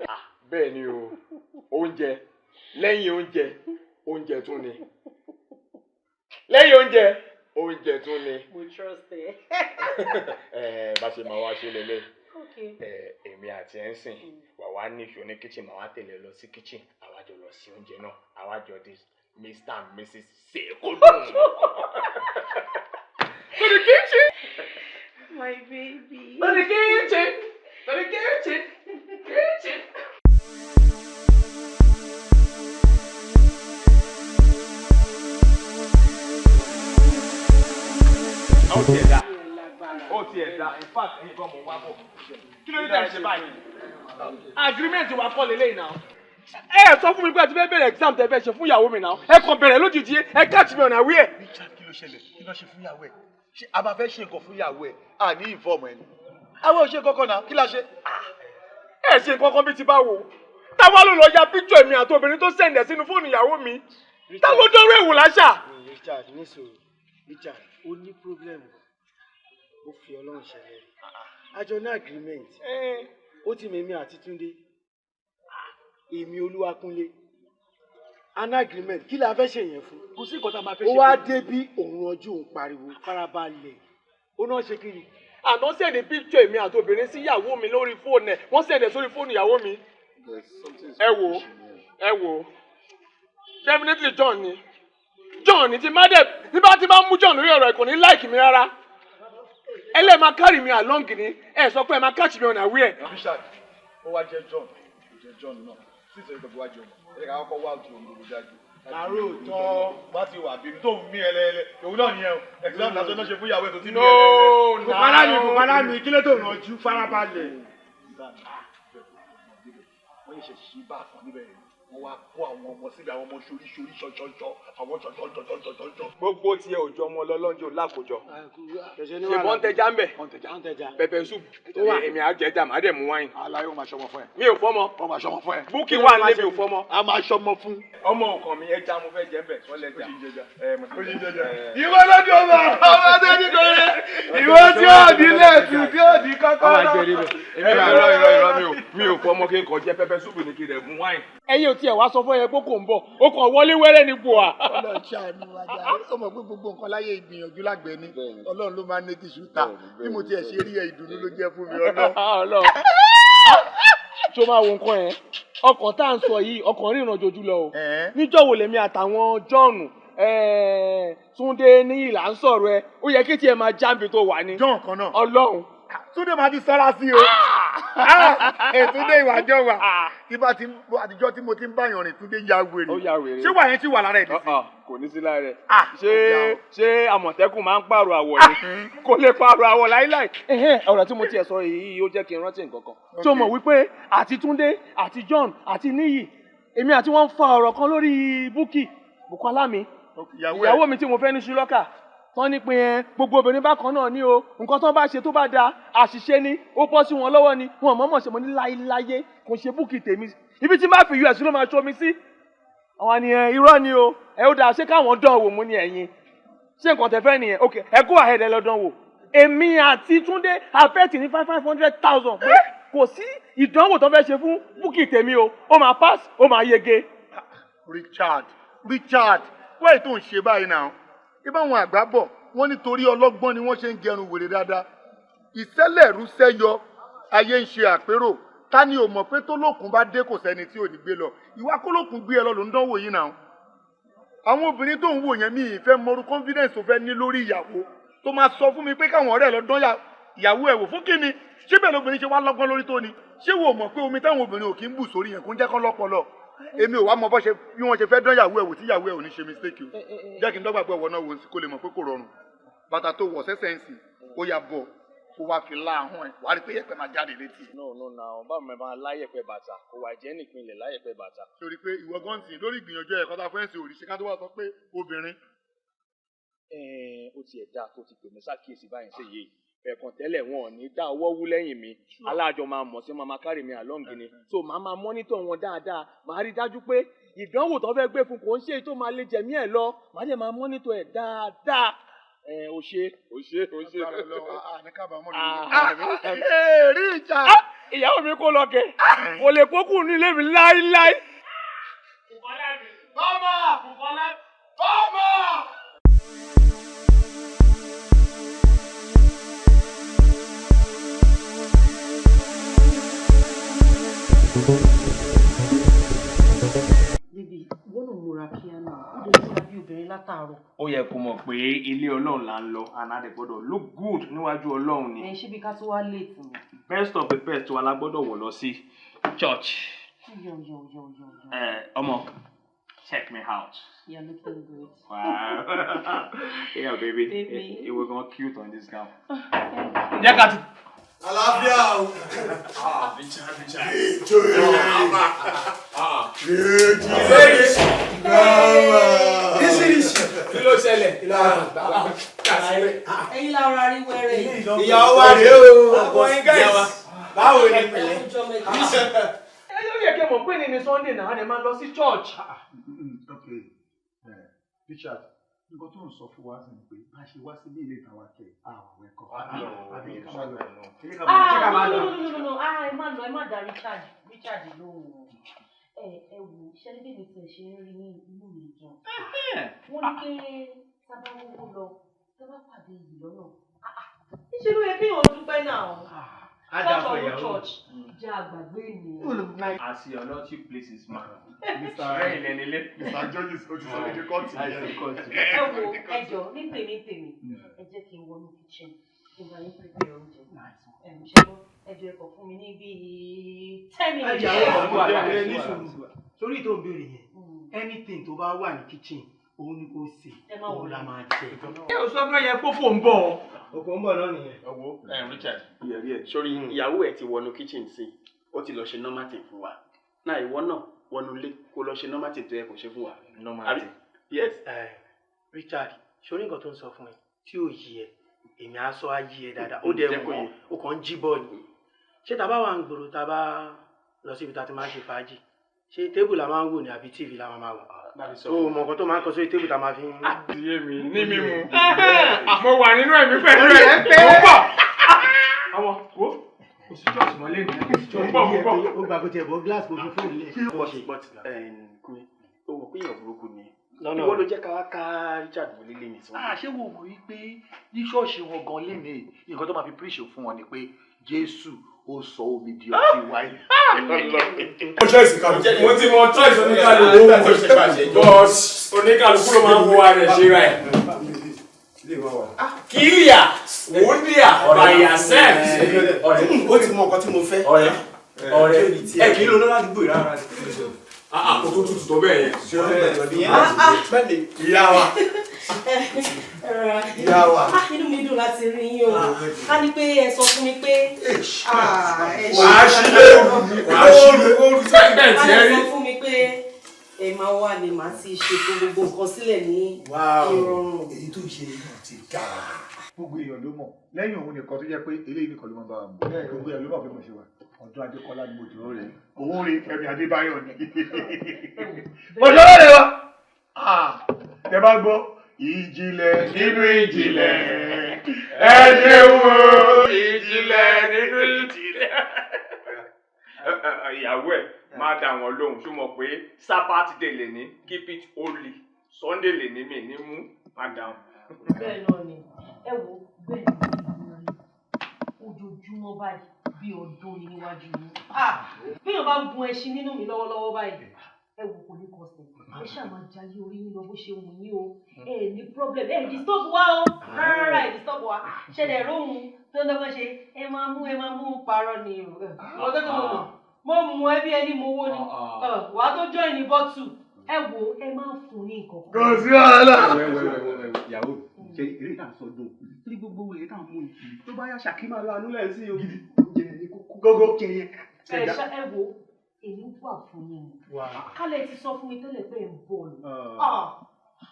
Ah, bẹ́ẹ̀ ni o, oúnjẹ lẹ́yìn oúnjẹ, oúnjẹ tún ni. Lẹ́yìn oúnjẹ, oúnjẹ tún ni. Mo trust ẹ. Ẹ bá ṣe máa wá ṣe lélẹ̀. Okay. Ẹ èmi àti ẹ̀ ń sìn wà wá ní ìṣó ní kitchen, màá wá tẹ̀lé lọ sí kitchen, àwa jọ lọ sí oúnjẹ náà, àwa jọ di Mr and Mrs. Sekodun. To the kitchen. My baby. To the kitchen. To the kitchen. Kitchen. Ó tiẹ̀ dá. Ó tiẹ̀ dá. In fact, ẹ̀yin kan mọ̀ wá bọ̀. Kí ló dé tẹ̀ ṣe báyìí? Agreement wa kọ́ lélẹ́yìn náà. Ẹ sọ fún mi pé ẹ ti fẹ́ bẹ̀rẹ̀ exam tẹ́ fẹ́ ṣe fún ìyàwó mi náà. Ẹ kàn bẹ̀rẹ̀ lójijì, ẹ catch me unaware. Richard, kí ló ṣẹlẹ̀? Kí ló ṣe fún ìyàwó ẹ̀? Ṣé a máa fẹ́ ṣe nǹkan fún ìyàwó ẹ̀ à ní ìfọ̀mù ẹ̀ ni? Àwọn ò ṣe kankan náà, kí la ṣe? Ẹ ṣe nǹkan kan bíi ti báwo? Táwa ló lọ ya picture mi àti obìnrin tó send ẹ̀ sínú fóònù ìyàwó mi? Ta ló dánrọ́ èwò láṣà? Richard, nísòro. Richard, ó ní problem. Ó fi Ọlọ́run ṣẹlẹ̀ rí àjọ ní agreement. Ó ti mèmí àti Túndé, èmi Olúwakúnlé, an agreement. Kí la fẹ́ ṣe yẹn fún? Kò sí nǹkan tá a máa fẹ́ Ó ṣe. wá dé bí òun ọjọ́ òun pariwo, farabalẹ̀. Ó náà ṣe kí ni? Àná send picture mi àti obìnrin sí ìyàwó mi lórí fóònù ẹ̀. Wọ́n send ẹ̀ sórí fóònù ìyàwó mi. Ẹ wò ó, ẹ wò ó. Definitely John ni. John ni. Tí má dẹ̀ tí bá ti bá mú John lórí ọ̀rọ̀ ẹ̀, kò ní like mi rárá. Ẹ lẹ́ẹ̀ máa carry mi along ni. Ẹ sọ pé ẹ máa catch me unaware. Richard, ó wá jẹ́ John, kò jẹ́ John náà sí ìsọ̀rọ̀ gbogbo wájú ọmọ ẹ ká kọ́kọ́ wá ojú omi gbogbo jáde. Àárò tọ́. Bá ti wà bínú tó ń mí ẹlẹ́ẹ̀lẹ́, òun náà nìyẹn o. Exam lásán náà ṣe fún ìyàwó ẹ̀ tó ti mí No, ẹlẹ́ẹ̀lẹ́. Bùkọ́lá mi, Bùkọ́lá mi, kí ló tó rànjú? Farabalẹ̀. Wọ́n yẹ ṣe ṣí bá kan níbẹ̀ yẹn, wọ́n wá kó àwọn ọmọ síbi, àwọn ọmọ ṣoríṣorí ṣọṣọṣọ, àwọn ṣọṣọṣọṣọṣọ. Gbogbo tiẹ̀ òjò ọmọ lọ́lọ́njọ́ lákòjọ. Ṣẹ̀ṣẹ̀ ní. Ṣe bọ́n tẹja ń bẹ̀? Wọ́n tẹja. Wọ́n tẹja. Pepper soup. Ó wà. Èmi á jẹja, màá dẹ̀ mú wáìnì. Aláyé, ó máa ṣọmọ fún ẹ. Mi ò fọ́mọ. Ó máa ṣọmọ fún ẹ. Búkì wà nílé, mi ò fọ́mọ. A máa ṣọmọ fún. Ọmọ òkàn mi, ẹja mo fẹ́ jẹ ń bẹ̀, sọ́lẹ̀jà. Ó sì ń jẹja. Ẹ mo ti Ó sì ń jẹja. Ẹ. Ìwọ lójú ọmọ ọmọ tó ní kò rẹ. Ìwọ tí ò ní lẹ́ẹ̀tù, tí ò ní kọ́kọ́rọ́. Ọmọ àjẹrí bẹ̀. Èmi irọ́, irọ́, irọ́, mi ò fọ́mọ, kí n kàn jẹ pepper soup ní kí n dẹ̀ mú wáìnì. Ẹ̀yin ò tiẹ̀ wá sọ fún ẹ pé kò ń bọ̀. Ó kàn wọlé wẹ́rẹ́ ní bùà. Ọlọ́run ṣàánú wa jàre. Ó mọ̀ pé gbogbo nǹkan láyé, ìgbìyànjú lágbẹ̀ẹ́ ni. Ọlọ́run ló máa ń ní kí iṣu ta. Bí mo tiẹ̀ ṣe rí ẹ, ìdùnnú ló jẹ́ fún mi, Ọlọ́run. Ọlọ́run. Tó máa wo nǹkan yẹn. Ọkàn tá à ń sọ yìí, ọkàn ríran jojú lọ o. Níjọ́ wo lèmi àtàwọn John Túndé ní ìlà ń sọ̀rọ̀ ẹ, ó yẹ kí tiẹ̀ máa jáǹbi tó wà ní. John kan náà. Ọlọ́run. Túndé máa ti sọ́ra sí o. Túndé ìwà jọ wà. Ibà tí àtijọ́ tí mo ti ń báyàn rìn, Túndé ya wèrè. Ṣé wà yẹn ti wà lára ẹ̀ dì sí? Kò ní sí lára ẹ̀. Ṣé Àmọ̀tẹ́kùn máa ń pààrọ̀ àwọ̀ ni? Kò lè pààrọ̀ àwọ̀ láíláì. Ọ̀rọ̀ tí mo tiẹ̀ sọ yìí ó jẹ́ kí n rántí nǹkan kan. Tí o mọ̀ wípé àti Túndé àti John àti Níyì, èmi àti wọn ń fa ọ̀rọ̀ kan lórí Búkì Bùkọ́lá mi. Ìyàwó mi tí mo fẹ́ ní ṣúlọ́kà. Tán ní pé ẹ gbogbo obìnrin bákan náà ní o, nǹkan tán bá ṣe tó bá da àṣìṣe ni, ó bọ́ sí wọn lọ́wọ́ ni, wọn mọ̀ọ́mọ̀ ṣe. Mo ní láéláyé kò ṣe Búkì tèmi, ibi tí má fi us ló máa ṣomi sí. Àwọn ni ẹ irọ́ ni o, ẹ ó dáa, ṣé káwọn dán wò? Mú ní ẹ̀yìn, ṣé nǹkan tẹ fẹ́ nìyẹn? Ok, ẹ kó àhẹ́dẹ lọ dán wò. Èmi àti Túndé àfẹ́tì ní 500,000 pé kò sí ìdánwò tó fẹ́ ṣe fún Búkì tèmi o, ó máa pass, ó máa yege. Richard, Richard, wáyé tó ń ṣe báyìí náà? Ibà àwọn àgbà bọ̀, wọ́n nítorí ọlọ́gbọ́n ni wọ́n ṣe ń gẹrun wèrè dáadáa. Ìṣẹ̀lẹ̀rú sẹ́yọ, ayé ń ṣe àpérò. Ta ni ò mọ̀ pé tólókun bá dé, kò sẹ́ni tí ò ní gbé lọ? Ìwà kólókun gbé ẹ lọ ló ń dánwò yìí náà. Àwọn obìnrin tó ń wò yẹn, mi ì fẹ́ mọrú confidence tó fẹ́ ní lórí ìyàwó tó máa sọ fún mi pé káwọn ọ̀rẹ́ ẹ lọ dán ìyàwó ẹ̀ wò fún kíni. Ṣé bẹ́ẹ̀ lóbìnrin ṣe wá lọ́gbọ́n lórí tó ni? Ṣé wo mọ̀ pé omi táwọn obìnrin ò kí ń bù sórí yẹn kó ń jẹ́ kán lọ́pọlọ? Èmi ò wá mọ bọ́ ṣe bí wọ́n ṣe fẹ́ dán ìyàwó ẹ̀ wò tí ìyàwó ẹ̀ ò ní ṣe mistake o. Jẹ́ kí n dọ́gba pé ọ̀wọ́ náà wò ó sí, kó lè mọ̀ pé kò rọrùn. Bàtà tó wọ̀ sẹ́sẹ̀ ń sìn, ó yà bọ̀ kó wá fi lá ahọ́n ẹ̀, wàá rí pé yẹ̀pẹ̀ máa jáde létí. No, no, na báwo mi máa láyẹ̀pẹ̀ bàtà? Kò wà jẹ́ nípìnlẹ̀ láyẹ̀pẹ̀ bàtà. Torí pé ìwọ gan sìn lórí ìgbìyànjú ẹ̀kọ́ tá a fẹ́ sìn òrìṣẹ́, ká tó wá sọ pé obìnrin. Ó tiẹ̀ dáa tó ti pè mí sákìyèsí báyìí ṣe yé ẹ̀ẹ̀kan tẹ́lẹ̀, wọn ò ní dá ọwọ́ wú lẹ́yìn mi. Aláàjọ máa mọ̀ sí, máa carry mi along ni, so màá máa monitor wọn dáadáa. Màá rí dájú pé ìdánwò tó fẹ́ gbé fún kò ń ṣe èyí tó máa lè jẹ̀mí ẹ̀ lọ. Màá dẹ̀ máa monitor ẹ̀ dáadáa. Ẹ o ṣe, o ṣe, o ṣe. Richard. Ìyàwó mi kò lọ kẹ, kò lè kókù ní ilé mi láíláí. Bọ́mà! Bọ́mà! Baby, wọ́n náà múra kíá náà. Ó lè múra bí obìnrin látàárọ̀. Ó yẹ kó mọ̀ pé ilé Ọlọ́run là ń lọ, and a dẹ̀ gbọ́dọ̀ look good níwájú Ọlọ́run ni. Ẹ̀ ṣé bí ká tó wá late ni? Best of the best wa la gbọ́dọ̀ wọ̀ lọ sí church. Yo, yo, yo, yo, yo. Ẹ ọmọ, check me out. You're looking good. Wow. Yeah, baby. Baby. It was gonna cute on this gown. Jẹ́ ká ti. Àlàáfíà o. Richard, Richard. Ah. Kí ló ṣẹlẹ̀? Ẹ̀yin la ọ̀rọ̀ arí wẹ́rẹ́ yìí. Ìyàwó wa rèé o. Ọkùnrin guys. Báwo ni? Ọjọ́ mẹ́ta. Ẹ yóò yẹ kí ẹ mọ̀ pé ní ní Sunday náà, a lè máa lọ sí church. Okay, Richard, nǹkan tó ń sọ fún wa sì ni pé bá a ṣe wá sílé ilé ìtawà kẹ àwọn ẹ̀kọ́ àbí ká máa lọ? Ah, no, no, no, no, no, no. Ah, ẹ má lọ, ẹ má dá Richard lóhùn o. Ẹ wò, ṣé ní bèbè tí ẹ ṣe ń rí ní inú mi dùn. Wọ́n ní pé sábà wọ́wọ́ lọ, sábà pàdé yìí lọ́nà. Níṣẹ́ ló yẹ kéèyàn dúpẹ́ náà. Á dáa Church fún or no ìyàwó. church, jẹ́ àgbàgbé ènìyàn. As your lordship places, ma. Mr. Lẹ́yìn lẹ́ni ilé. Mr. Georges, o ti sọ ní kóòtù Àìsí kóòtù. Ẹ wo, ẹ jọ ní tèmi tèmi, ẹ jẹ́ kí n wọnú kitchen kí n bá yín prepare oúnjẹ. Ẹ ṣe gbọ́, ẹ jọ, ẹ kọ̀ fún mi ní bíi 10 minutes. Ẹ ní sùúrù, sórí tó ń béèrè yẹn, anything tó bá wà ní kitchen òun ni kò sè, Ẹ má òun worry. la máa jẹ. Ẹ ò sọ fún ẹ yẹn pópò ń bọ̀. Òkò ń bọ̀ náà nìyẹn. Ọwọ́ ẹ Richard, sórí ìyàwó ẹ ti wọnú kitchen sí, ó ti lọ ṣe normal thing fún wa náà. Ìwọ náà wọnú ilé kó lọ ṣe normal thing tó yẹ kó ṣe fún wa. Normal Àbí? thing. Yes. Ẹ Richard, sórí nǹkan tó ń sọ fún ẹ tí ò yí ẹ, èmi á sọ á yí ẹ dáadáa. Ó dẹ̀ Jẹ́ kó mọ̀ yé. ó kàn ń jí bọ̀ ni. Ṣé tá a bá wà ń gbòòrò, tá a bá lọ síbi tá a ti máa ń ṣe fàájì, ṣé table la máa ń wò ní àbí TV la máa wò? Sọ O fún mọ̀ nǹkan tó máa ń kọ sórí table tá a máa fi ń. Ti yé mi ní mímu. Mo wà nínú ẹ̀mí pẹ̀lú Orí ẹ̀. ẹ pé. Mo ń bọ̀. Ọmọ, wo, kò sí church mọ́ lẹ́nu. Mo ń bọ̀, mo ń bọ̀. Ó gbà kó tiẹ̀ bọ́ glass kó fi fóònù lẹ̀. But Kúnlé, o mọ̀ pé èèyàn burúkú ni. Lọ́nà Ìwọ ló jẹ́ ká wá ká Richard wọlé lé mi sí. Ah, ṣé wo mọ̀ wípé ní ṣọ́ọ̀ṣì wọn gan lénìí, nǹkan tó máa fi preach fún wọn ni pé Jésù Ó sọ omi di ọtí wáìnì. Mo choice kálukú. Mo ti mọ choice oníkálukú. But oníkálukú ló máa ń wo ara ẹ̀ ṣe ra ẹ̀. Kílíà, wúndíà, by yourself. Ọ̀rẹ́, ó ti mọ nǹkan tí mo fẹ́. Ọ̀rẹ́, ọ̀rẹ́, ẹ kì í ronú ládùúgbò yìí rárá. Kò tó tutù tó bẹ́ẹ̀ yẹn. Ìyá wa. Ìyá wa. Inú mi dùn láti rí yín o. Ká ní pé ẹ sọ fún mi pé. Wàá ṣílé, wàá ṣílé. Bẹ́ẹ̀ Ká tí ẹ ní rí. sọ fún mi pé ẹ máa wà ní màá ti ṣètò gbogbo nǹkan sílẹ̀ ní ìrọ̀rùn. Èyí tó ń ṣe náà ti dáa. Gbogbo èèyàn ló mọ̀ lẹ́yìn òun nìkan tó jẹ́ pé eléyìí nìkan ló máa bá wa mọ̀. Gbogbo èèyàn ló mọ̀ pé mo ṣe wà. Ọdún Adékọ́lá ni mo dúró rè. Òun rè Fẹ́mi Adébáyọ̀ ni. Ọjọ́ rẹ̀ wa. Tẹ bá gbọ́ ìjìnlẹ̀ nínú ìjìnlẹ̀. Ẹ ṣe wo ìjìnlẹ̀ nínú ìjìnlẹ̀. Ìyàwó ẹ̀ máa dá wọn lóhùn, ṣó mọ̀ pé Saturday lè ní keep it holy, Sunday lè ní mi ní mú, má dáhùn. Bẹ́ẹ̀ náà ni, ẹ wo, bẹ́ẹ̀ ni ojoojúmọ́ báyìí bí ọdún ni níwájú yín. Bí èèyàn bá ń gun ẹṣin nínú mi lọ́wọ́lọ́wọ́ báyìí, ẹ wò, kò ní kọsẹ̀. Ẹ ṣáà máa jayé orí yín lọ bó ṣe wù yín o. Ẹ ní problem, ẹ disturb wa o, rárá, ẹ disturb wa. Ṣẹlẹ̀ róhun tó ń dọ́gbọ́n ṣe, ẹ máa mú, ẹ máa mú parọ́ ni o. Mo tó kọ́ mo mọ̀, mo mú ẹ bí ẹni mo wó ni wàá tó join ní bottle. Ẹ wo, ẹ máa ń fún ní nǹkan kan. Kò sí wàhálà. Ìyàwó ṣe eré tá à ń sọ dùn torí gbogbo wèrè tá à ń mú yìí, tó bá yá ṣàkí máa lọ anúlẹ̀ sí o. Gidi oúnjẹ ní kókó gógó jẹ yẹn. Ẹ ṣá, ẹ wo, èmi wà fún yín o. Kálẹ̀ ti sọ fún mi tẹ́lẹ̀ pé ẹ̀ ń bọ̀ ni,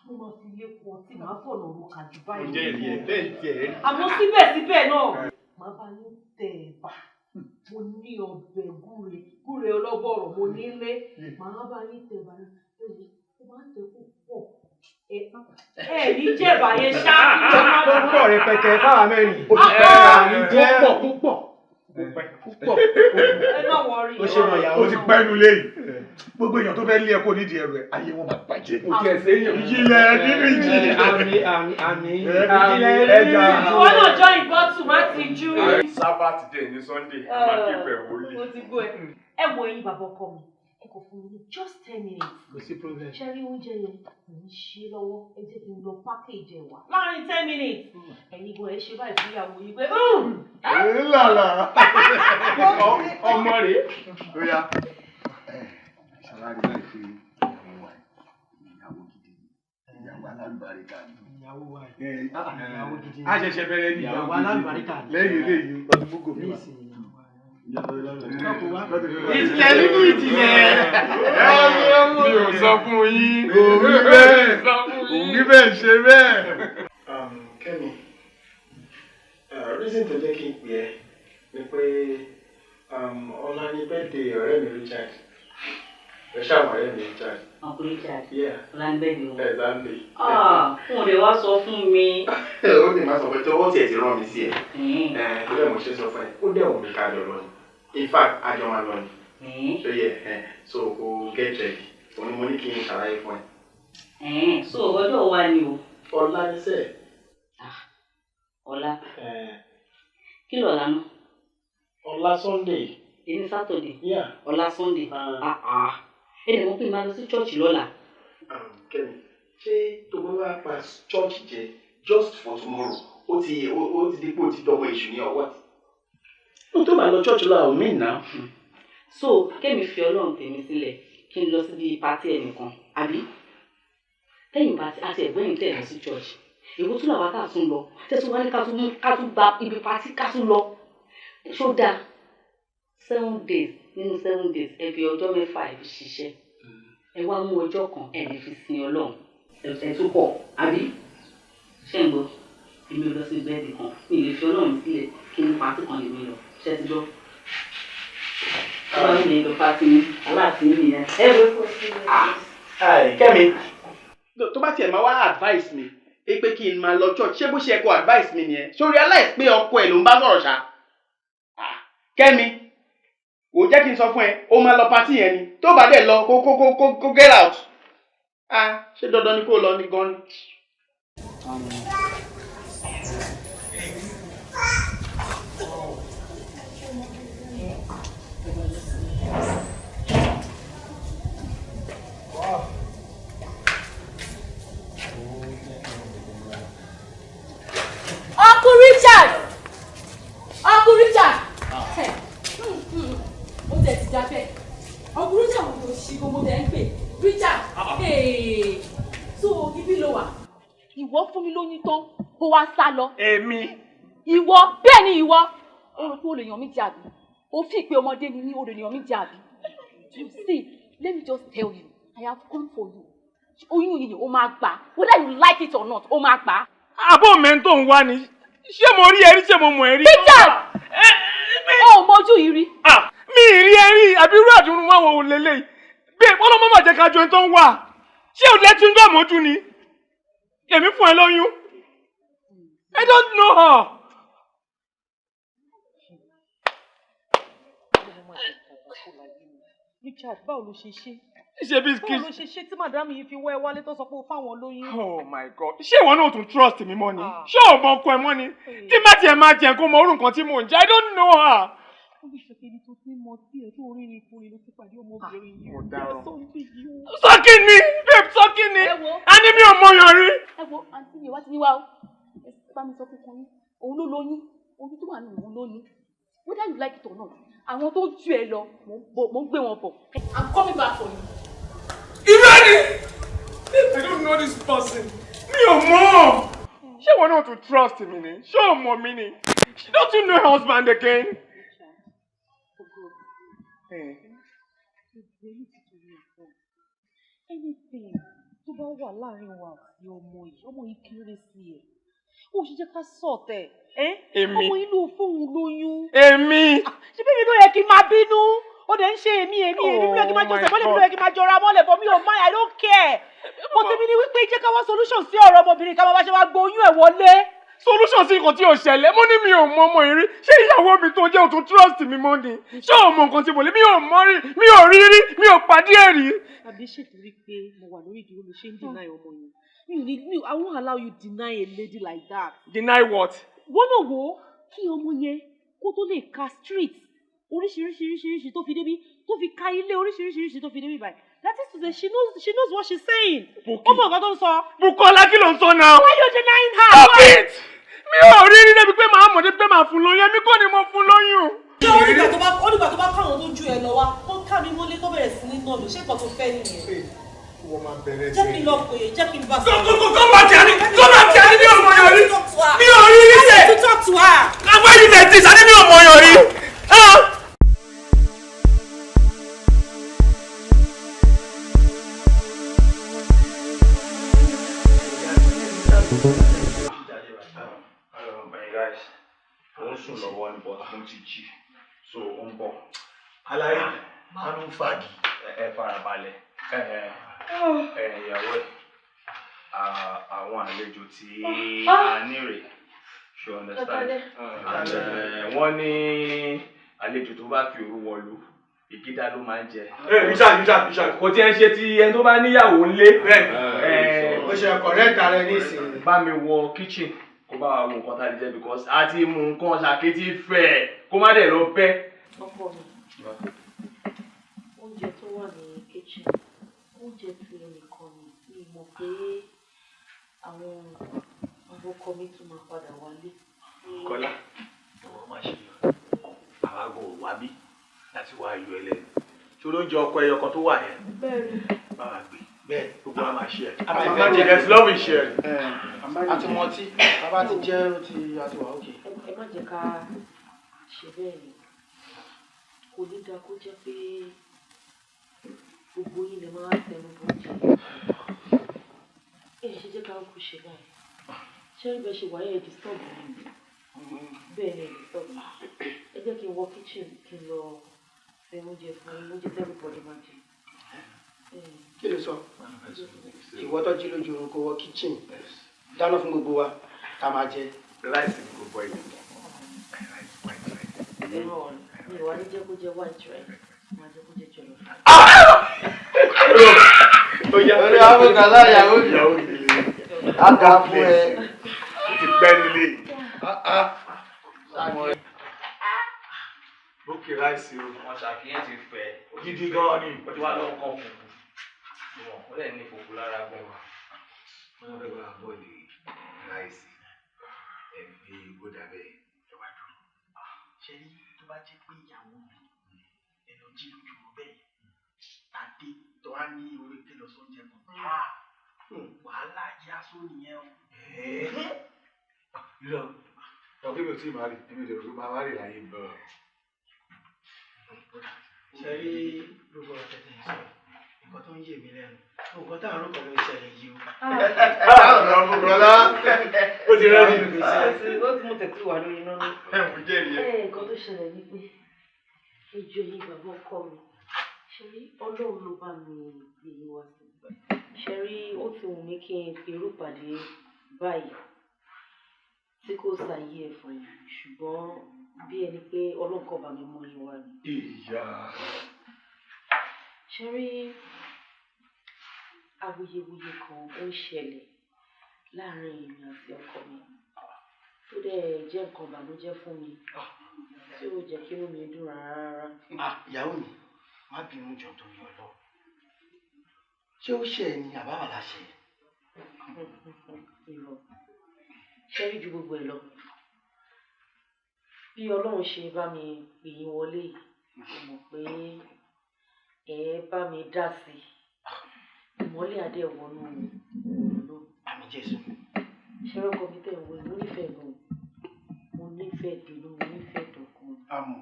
mo máa fi ilé pọ̀ tí màá fọ̀nà òrùka jù báyìí Ǹjẹ́ ìdí ẹ̀ bẹ́ẹ̀ tiẹ̀ rí. Àmọ́ síbẹ̀síbẹ̀ náà, màá bá yín tẹ̀ ẹ̀bà. Mo ní ọbẹ̀ gúre, gúre ọlọ́bọ̀rọ̀ mo nílé. Màá bá yín tẹ̀ ẹ̀bà yẹn. Ẹ máa ń tẹ̀ kó pọ̀. Ẹ ní jẹ̀bà yẹn ṣá. Ó pọ̀ rẹpẹtẹ fáwa mẹ́rin. Ní jẹ́ púpọ̀ púpọ̀ púpọ̀. Ẹ má worry. Ó ṣe mọ̀ ìyàwó. Ó ti pẹ́ nu léyìí. Gbogbo èèyàn tó fẹ́ lé ẹ kó nídìí ẹrù ẹ, ayé wọn máa bàjẹ́. Kò tiẹ̀ séèyàn. Ìjìnlẹ̀ nínú ìjìnlẹ̀. Àmín, àmín, àmín. Ẹja. Ìwọ náà join bottle, má ti jú. Saturday ní Sunday, a máa keep ẹ̀ holy. Mo ti gbọ́ ẹ. Ẹ wo, ẹ̀yin bàbá ọkọ mi, ẹ kò fún mi ní just 10 minutes. Kò sí problem. Ṣe rí oúnjẹ yẹn, mò ń ṣe lọ́wọ́. Ẹ jẹ́ kí n lọ package ẹ̀ wá. Láàárín 10 minutes, ẹ̀yin gan ẹ ṣe báyìí fún ìyàwó yín pé Ńlá. Ọmọ rèé. Ó yá. Ṣàlàyé láì fi ìyàwó wa, ìyàwó gidi ni, ìyàwó alálùbáríkà ni. Ìyàwó wa yìí. Ìyàwó gidi ni. A ṣẹ̀ṣẹ̀ bẹ̀rẹ̀ ni. Ìyàwó alálùbáríkà ni. Lẹ́yìn eléyìí, ọdún gbogbo mi wà. Ìjìnlẹ̀ nínú ìjìnlẹ̀. Mi ò sọ fún yín. Òun bẹ́ẹ̀, òun bẹ́ẹ̀ ṣe bẹ́ẹ̀. Kẹ́mi, reason tó jẹ́ kí n pè ẹ́ ni pé ọ̀la ni birthday ọ̀rẹ́ mi Richard. Ẹ ṣáà mọ̀ ọ̀rẹ́ mi Richard. Uncle Richard. Yeah. Ọ̀la ni birthday wọn. Exactly. Ah, fún òde wá sọ fún mi. Ó lè má sọ pé tọwọ́ tiẹ̀ ti rán mi sí ẹ. Ẹ tó bẹ́ẹ̀ mo ṣe sọ fún ẹ, ó dẹ̀ wù mí ká jọ lọ ni. In fact, a jọ máa lọ ni. So yeah, so kò get ready. Òun ni mo ní kí n ṣàlàyé fún ẹ. So ọjọ́ wa ni o? Ọ̀la ni sẹ́ẹ̀. Ọ̀la. Kí lọ̀la náà? Ọ̀la Sunday. Èmi Saturday. Yeah. Ọ̀la Sunday. Ah ah. Ẹ dẹ̀ mọ̀ pé màá lọ sí church lọ́la. Kẹ́mi, ṣé tó bá wá pa church jẹ just for tomorrow, ó ti dípò ti dọ́wọ́ èṣù ní ọwọ́ tí? Ó tó máa lọ church lọ àwọn míì náà. So kémi fi Ọlọ́run tèmi sílẹ̀ kí n lọ síbi party ẹnìkan, àbí? Tẹ́yìn party àti ẹ̀gbẹ́yìn tẹ̀ lọ sí church. Èwo tún làwọn ká tún lọ? Tẹ̀sán wá ní ká tún mú ká tún gba ibi party ká tún lọ. Ṣó dáa? 7 days nínú 7 days, ẹ fi ọjọ́ 6 ẹ fi ṣiṣẹ́. Ẹ wá mú ọjọ́ kan ẹ lè fi sin Ọlọ́run. Ẹ tún pọ̀, àbí? Ṣé ń gbọ́? Èmi ò lọ sí birthday kan. Mi ì lè fi Ọlọ́run sílẹ̀ kí n party kan lèmi lọ. Ṣé ti gbọ́? Tó bá wù mí lọ party mi, aláàtí mi nìyẹn. Ẹ wo. Kẹ́mi, tó bá tiẹ̀ máa wá advice mi pé kí n máa lọ church, ṣé bó ṣe yẹ kó advice mi nìyẹn? Ṣó realize pé ọkọ ẹ̀ ló ń bá sọ̀rọ̀ ṣá? Kẹ́mi, wò, jẹ́ kí n sọ fún ẹ, ó máa lọ party yẹn ni. Tó bá dẹ̀ lọ, kó get out. Ah, ṣé dandan ni kó lọ ní gan ni? fún mi lóyún tán, kó wá sá lọ. Èmi. Ìwọ, bẹ́ẹ̀ ni ìwọ. O rò pé o lè yàn mí jẹ àbí? O fi ìpè ọmọdé ni mí, o lè yàn mí jẹ àbí? You see, let me just tell you, I have come for you. Oyún yìí o máa gbà, whether you like it or not, o máa gbà. Àbọ̀ mẹ́ńtò ń wá ni, ṣé mo rí ẹ rí, ṣé mo mọ̀ ẹ rí? Richard! O ò mọjú yìí rí. Mi ì rí ẹ rí, àbí irú àdúrú wọn wò lélẹ́yìí? Bẹ́ẹ̀ wọ́n lọ́ mọ̀ jẹ́ ká jọ ẹni tó ń wà. Ṣé o lẹ́tí ń gbà mọ́jú ni? Èmi fún ẹ lóyún. I don't know her. Richard, báwo ló ṣe ṣe? Ṣe bí kí. Báwo ló ṣe ṣe tí màdámù yìí fi wọ́ ẹ wálé tó sọ pé ó fáwọn lóyún? Oh my God. Ṣé ìwọ náà tún trust mi mọ́ ni? Ṣé o mọ ọkọ ẹ mọ́ ni? Tí má tiẹ̀ máa jẹ kó mọ orú nǹkan tí mò ń jẹ, I don't know her. Ó bí ṣe ibi tó ti mọ tí ẹ tó rí ni fún ni ló ti pàdé ọmọbìnrin yìí. Mo dáràn. Sọ ń bí yìí o. Sọ kí ni? Babe, sọ kí ni? A ní mi ò mọyàn rí. Ẹ wo, àǹtí mi wá ti ní wá o. Ẹ bá mi sọ fún kan yín. Òun ló lóyún. Oyún tó wà nínú òun ló ní. Whether you like it or not, àwọn tó ju ẹ lọ, mò ń gbé wọn bọ̀. I'm coming back for you. Irọ́ ni! I don't know this person. Mi ò mọ̀. Ṣé ìwọ náà tún trust mi ni? Ṣé o mọ̀ mi ni? Don't you know her husband again? Anything tó bá wà láàrin wa àti ọmọ yìí, ọmọ yìí kéré sí ẹ. Ó ṣe jẹ́ ká sọ̀tẹ̀ ẹ́. Èmi. Ọmọ yìí ló fóun lóyún. Èmi. Ṣé bí mi ló yẹ kí n máa bínú? Ó dẹ̀ ń ṣe èmi èmi èmi ló yẹ kí n máa jọsẹ̀ mọ́lẹ̀, mi ló yẹ kí n máa jọra mọ́lẹ̀, but mi ò mind, I don't care. Mo ti mi ní wípé jẹ́ ká wá solution sí ọ̀rọ̀ ọmọbìnrin, ká máa bá ṣe wá gbóyún ẹ̀ wọlé. Solution sí nǹkan tí ò ṣẹlẹ̀, mo ní mi ò mọ ọmọ yìí rí. Ṣé ìyàwó mi tó jẹ́ òtún trust mi mọ́ ni? Ṣé o mọ nǹkan tí mo lè? Mi ò mọ rí, mi ò rí rí, mi ò pàdé ẹ̀ rí. Àbí ṣètìrí pé mo wà lórí ìdúró ló ṣe ń deny ọmọ yẹn? Mi ò ní mi, I won't allow you deny a lady like that. Deny what? Wọ́n náà wò ó kí ọmọ yẹn kó tó lè ka street oríṣiríṣiríṣiríṣi tó fi débi, tó fi ka ilé oríṣiríṣiríṣi tó fi débi báyìí. That is to say, she knows what she's saying. Ó mọ nǹkan tó ń sọ. Bukola, kí ló ń sọ náà? Why you denying her? Stop it! Mi ò rí rí débi pé màá mọ̀ débi pé màá fún lóyún. Èmi kọ́ ni mo fún lóyún. Ṣé ó nígbà tó bá káwọn tó ju ẹ lọ wá, wọ́n ká mi mọ́lé tó bẹ̀rẹ̀ sí ní nà mí, ṣé nǹkan tó fẹ́ nìyẹn? Wọ́n máa bẹ̀rẹ̀. Jẹ́ kí n lọ pè é, jẹ́ kí n bá sọ̀rọ̀. Kó má jẹ́ ní, kó má jẹ́ ní, mi ò mọ̀ yàn rí. Mi ò rí rí sẹ̀. To talk to her. Why you like this? Àní mi ò mọ̀ yàn rí. Guys, ó ń sùn lọ́wọ́ ni, but mo ti jí, so ó ń bọ̀. Aláyé máa ń fàgì. Ẹ farabalẹ̀, ẹ ẹ ìyàwó ẹ, àwọn àlejò tí a ní rè, you understand? And wọ́n ní àlejò tó bá fi òru wọ̀lú, ìgídá ló máa ń jẹ. Richard, Richard, Richard. Kò tí ẹ ń ṣe ti ẹni tó bá níyàwó ńlé. Ó ṣe correct ara ẹ nísìnyí. Bá mi wọ kitchen, kó bá wa wo nǹkan tá a lè jẹ, because a ti mú nǹkan ṣàkítí fẹ́, kó má dẹ̀ lọ bẹ́. Ọkọ mi, oúnjẹ tó wà ní kitchen, oúnjẹ tí ẹnìkan ni. Mi mọ̀ pé àwọn ọkọ mi tún máa padà wálé. Kọ́lá, ìwọ má ṣe yọ. Àwa kò wá bí láti wá yọ ẹ lẹ́nu. Ṣé oúnjẹ ọkọ ẹyọ kan tó wà yẹn? Bẹ́ẹ̀ni. Báwa gbé. Bẹ́ẹ̀ gbogbo wa máa ṣe ẹ̀. A máa fẹ́ jẹ. There's love in sharing. Àti mọtí, bàbá ti jẹ́, ó ti àti wà òkè. Ẹ má jẹ́ ká ṣe bẹ́ẹ̀ ni. Kò ní dáa kó jẹ́ pé gbogbo yín lè máa tẹnu bọ oúnjẹ. Ẹ ṣe jẹ́ ká kú ṣe báyìí. Ṣé rí bẹ́ẹ̀ ṣe wáyé, ẹ disturb mi. Bẹ́ẹ̀ ni, ẹ disturb mi. Ẹ jẹ́ kí n wọ kitchen, kí n lọ ṣe oúnjẹ fún yín, oúnjẹ tí everybody máa jẹ. Kí ló sọ? Ìwọ tó jí lójú oorun, kó wọ kitchen dáná fún gbogbo wa ká máa jẹ? Rice ni kò bọ ìlú. Ẹ má worry, mi ò wá ní jẹ́ kó jẹ́ white rice, máa jẹ́ kó jẹ́ jollof rice. Orí amúkàlá ìyàwó mi. Á dáa fún ẹ. Ó ti pẹ́ nílé. Bókè rice o. Wọn ṣàkíyàn ti fẹ́. Gidi gan ni. Ó ti wá lọ́wọ́ kan fùfú. Ó lẹ̀ ní fùfú lára gan. Wọ́n fẹ́ bá bọ́ọ̀lì rice. Ẹ̀ fi kó dàbẹ̀ ẹ wá dúró. Ṣe rí, tó bá jẹ́ pé ìyàwó mi ẹ lọ jí lójú o bẹ́ẹ̀ tàdé tó wá ní orí pé lọ sóúnjẹ kan, Wàhálà yasọ nìyẹn o. Irọ́, ọ̀gbẹ́ mi ò tí ì máa rí, èmi ò lè rò pé máa má rí láyé mi. Ṣe rí gbogbo ọ̀rọ̀ tẹ̀tẹ̀ ń sọ, nǹkan tó ń yè mí lẹ́nu, nǹkan tá à ń rò pẹ̀lú ìṣẹ̀lẹ̀ yìí o. Ó ti rẹ́dì. Ó ti mú tẹ̀tí wà lórí iná ní. Ẹ mú jẹ́rìí ẹ. Ẹ nǹkan tó ṣẹlẹ̀ ni pé ẹjọ́ yín bàbá ọkọ mi, ṣe rí Ọlọ́run ló bá mi gbé yín wá sí. Ṣe rí, ó ti wù mí kí n fi irú pàdé báyìí tí kò ṣàyè ẹ̀ fún yín, ṣùgbọ́n bí ẹni pé Ọlọ́run kàn bá mi mú yín wá ni. Ìyá. Ṣe rí, awuyewuye kan ó ń ṣẹlẹ̀ láàárín èmi àti ọkọ mi tó dẹ̀ jẹ́ nǹkan ìbànújẹ́ fún mi tí ò jẹ́ kí inú mi dùn rárá. Ah, ìyàwó mi, má bínú, jọ torí Ọlọ́run. Ṣé ó ṣe ẹ ni àbáwá la ṣe? Irọ́. Ṣe rí, ju gbogbo ẹ̀ lọ, bí Ọlọ́run ṣe bá mi pè yín wọlé yìí, mo mọ̀ pé ẹ bá mi dá sí i, ìmọ́lẹ̀ adé wọnú ọ̀rọ̀ náà. Àmín Jésù. Ṣé ọkọ mi tẹ̀ ń wo, mo nífẹ̀ẹ́ gan, mo nífẹ̀ẹ́ dènà, mo nífẹ̀ẹ́ dọ̀kan. Àmọ́.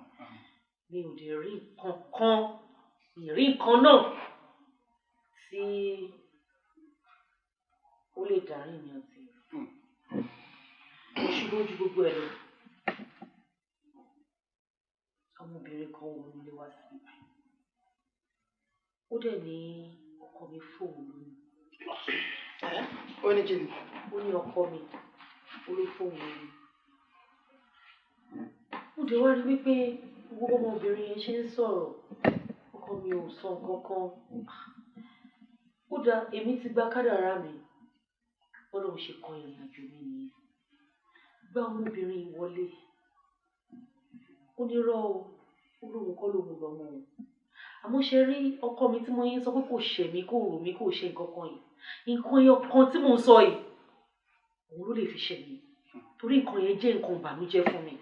Mi ò dẹ̀ rí nǹkan kan, mi rí nǹkan náà tí ó lè dárí mi àti rẹ̀. Ṣùgbọ́n ju gbogbo ẹ̀ lọ, ọmọbìnrin kan wọnú ilé wá sí ibà, ó dẹ̀ ní ọkọ mi fóun lóyún. Ó ní kí ni? Ó ní ọkọ mi ó ló fóun lóyún. Mo dẹ̀ wá rí wípé gbogbo ọmọbìnrin yẹn ṣe ń sọ̀rọ̀, ọkọ mi ò sọ nǹkan kan. Ó dáa, èmi ti gba kádàrá mi. Bọ́lọ́run ṣe kọ ìrìn àjò mi nìyẹn. Gba ọmọbìnrin yìí wọlé, ó ní rọ́ o, ó lóun kọ́ lòun lọ́mọ òun. Àmọ́ ṣe rí ọkọ mi tí mo yín sọ pé kò ṣẹ̀ mí, kò rò mí, kò ṣe nǹkan kan yìí, nǹkan ẹyọ kan tí mò ń sọ yìí, òun ló lè fi ṣẹ̀ mí, torí nǹkan yẹn jẹ́ nǹkan ìbànújẹ́ fún mi.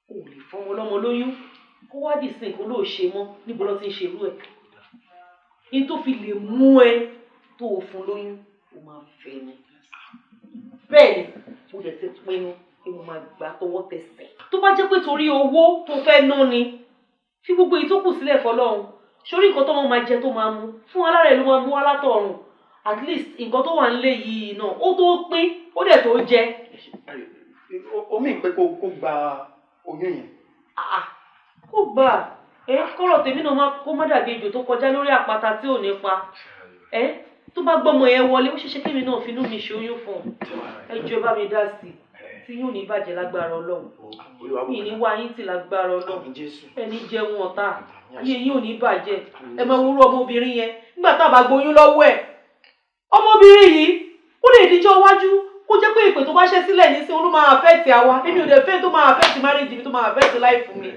O ò lè fọmọ ọlọ́mọ lóyún kó wá dì sí nǹkan ló ṣe mọ́. Níbo ló ti ń ṣerú ẹ̀ ní tó fi lè mú ẹ tó o fún lóyún? O máa fẹ́ ni. Bẹ́ẹ̀ ni, mo dẹ̀ ti pinnu pé mo máa gbà tọwọ́ tẹsẹ̀. Tó bá jẹ́ pé torí owó tó fẹ́ ná ni, fi gbogbo èyí tó kù sílẹ̀ fọlọ́run. Sórí nǹkan tó máa máa jẹ, tó máa mú fún alára ẹ̀ ló máa mú wá látọ̀run. At least nǹkan tó wà nílé yìí náà ó tó pín, ó dẹ̀ tó jẹ. Omi ń pẹ́ kó gba oyún yẹn. Kó gbà ẹ, kọ́rọ̀ tèmi náà má kó má dàbí ejò tó kọjá lórí àpáta tí ò ní pa ẹ. Tó bá gbọ́mọ yẹn wọlé, ó ṣeéṣe kémi náà finú mi ṣoyún fún un. Ẹ jọ̀ọ́, ẹ bá mi dá sí i, tí yóò ní bàjẹ́ lágbára Ọlọ́run. Mi ní wá yín tì lágbára Ọlọ́run. Ẹni jẹun ọ̀tá, ayé yín ò ní bàjẹ́. Ẹ máa wúrú ọmọbìnrin yẹn nígbà tá a bá gboyún lọ́wọ́ ẹ̀. Ọmọbìnrin yìí, ó lè díjọ́ iwájú kó jẹ́ pé ìpè tó bá ṣẹ́ sílẹ̀ ní sí olú máa affect àwa. Èmi ò dẹ̀ fẹ́ tó máa affect marriage mi, tó máa affect life mi.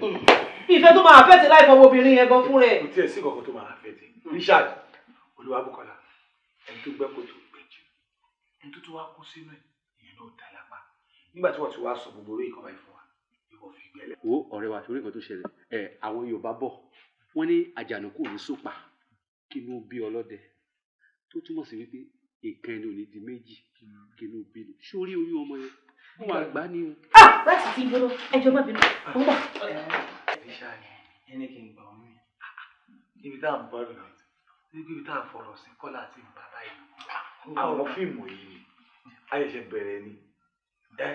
Ìfẹ́ tó máa affect life ọmọbìnrin yẹn gan fún rẹ̀. Kò tiẹ̀ sí kankan tó máa affect. Richard Olúwabùkọ́lá, ẹni tó gbẹ́ kòtò gbẹ́ jù, ẹni tó tún wá kó sínú ẹ̀, ìyẹn náà dá lápá. Nígbà tí wọ́n ti wá sọ gbogbo orí ìkọ́ báyìí fún wa, ìwọ fi gbẹ́lẹ̀. Wo ọ̀rẹ́ wa, torí nǹkan tó ṣẹlẹ̀ ẹ, àwọn Yorùbá bọ̀, wọ́n ní àjànàkú ò ní sòpà kí inú bí ọlọ́dẹ, tó túmọ̀ sí wípé nǹkan ẹni ò ní di méjì kí inú bí ni. Sórí oyún ọmọ yẹn, wọ́n máa gbá ní o. Ah, láti ti gbóná, ẹjọ́ má bínú, mo ń bọ̀. Richard, ẹni kì í gbà ọ́ mi ibi tá à ń bọ̀ lọ, níbi tá à ń fọ̀rọ̀ sí kọ́lá àti bàbá yìí. Àwọn fíìmù yìí ni a ṣẹ̀ṣẹ̀ bẹ̀rẹ̀ ni. Ẹ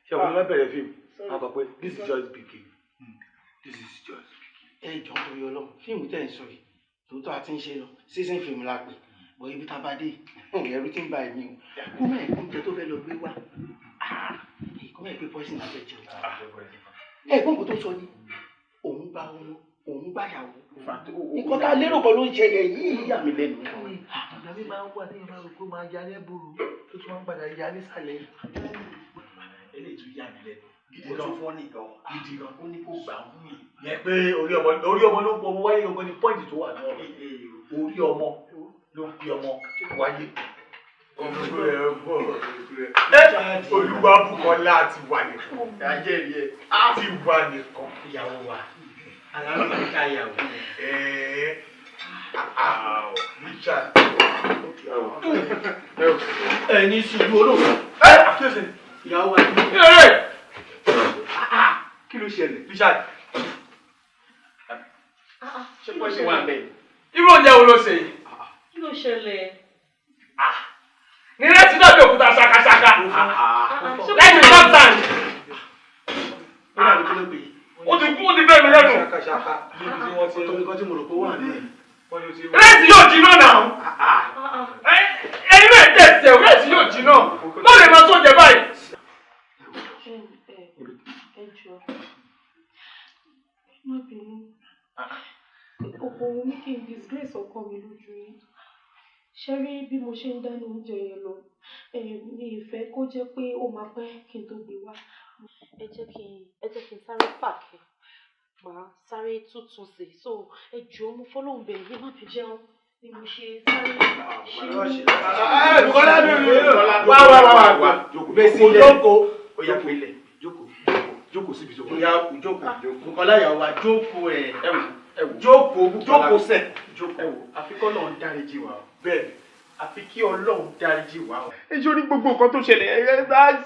ṣe àwọn ọmọ bẹ̀rẹ̀ fíìmù, wọn kọ pé this is just beginning, this is just beginning. Ẹ jọ̀ọ́, torí Ọlọ́run, fíìmù tẹ̀ ń sọ yìí, tòótọ́ àti ń ṣe lọ, season fíìmù la pè bọ̀. Ibi tá a bá dé, ẹ̀rù ti ń ba èmi o. Kó má ẹ̀ oúnjẹ tó fẹ́ lọ gbé wá, kó má ẹ̀ pé poison la fẹ́ jẹun. Ẹ̀gbọ́n, nǹkan tó sọ ni òun gba ọmọ, òun gbàyàwó, nǹkan tá a lérò kan ló ń ṣẹlẹ̀ yìí. Yà mí lẹ́nu. Ìgbà mi máa ń wà tí ìyẹn máa rò pé ó máa ya lẹ́bùrú, tó tún máa ń padà ya nísàlẹ̀. Eléyìí tún yà mí lẹ́nu. Gidi gan fọ́ ní gan. Gidi gan. Ó ní kó gbà ń yìn. Yẹn pé orí ọmọ, orí ọmọ ló ń pọ ọmọ wáyé ọmọ ní point tó wà náà. Orí ọmọ ló ń pe ọmọ wáyé. Olúwabùkọ́lá ti wà nìkan. Ti wà nìkan. Ìyàwó wa alálùbáríkà, ìyàwó. Richard. Ẹ ní sùúrù olóògbé. Kí ló ṣẹlẹ̀? Ìyàwó wa. Kí ló ṣẹlẹ̀? Richard. Ṣé bó ṣe wà bẹ́ẹ̀? Irú oúnjẹ wo ló ṣe yìí? Kí ló ṣẹlẹ̀? Ní rẹ́sì dàbí òkúta ṣakaṣaka. Láti sọ́tàn. Ó ti kú, ó ti bẹ́ẹ̀ mi lẹ́nu. Rẹ́sì yóò jiná náà. Ẹyin náà tẹ̀sẹ̀, rẹ́sì yóò jiná. Báwo lè máa tó oúnjẹ báyìí? Ẹ jọ̀ọ́, má bínú. Kò wù mí kí n disgrace ọkọ mi lójú yín. Ṣé rí bí mo ṣe ń dáná oúnjẹ yẹn lọ? Mi ì fẹ́ kó jẹ́ pé ó máa pẹ́ kí n tó gbé wá. Ẹ jẹ́ kí n sáré pàkẹ́. Màá sáré tuntun sè. So ẹ jọ̀ọ́, mo fọlọ́run bẹ̀ yín, má fi jẹun bí mo ṣe sáré ṣe ní. Bùkọ́lá mi wá wá wá wá. Jókòó. Ó yá pé ilẹ̀. Jókòó. Jókòó síbi tó wà. Ìyá jókòó. Bùkọ́lá ìyàwó wa jókòó ẹ̀. Jókòó jókòó sẹ̀. Jókòó. Àfi kí Ọlọ́run dáríjì wá o. Bẹ́ẹ̀ni, àfi kí Ọlọ́run dáríjì wá o. Ṣé o ní gbogbo nǹkan tó ṣẹlẹ̀ ẹ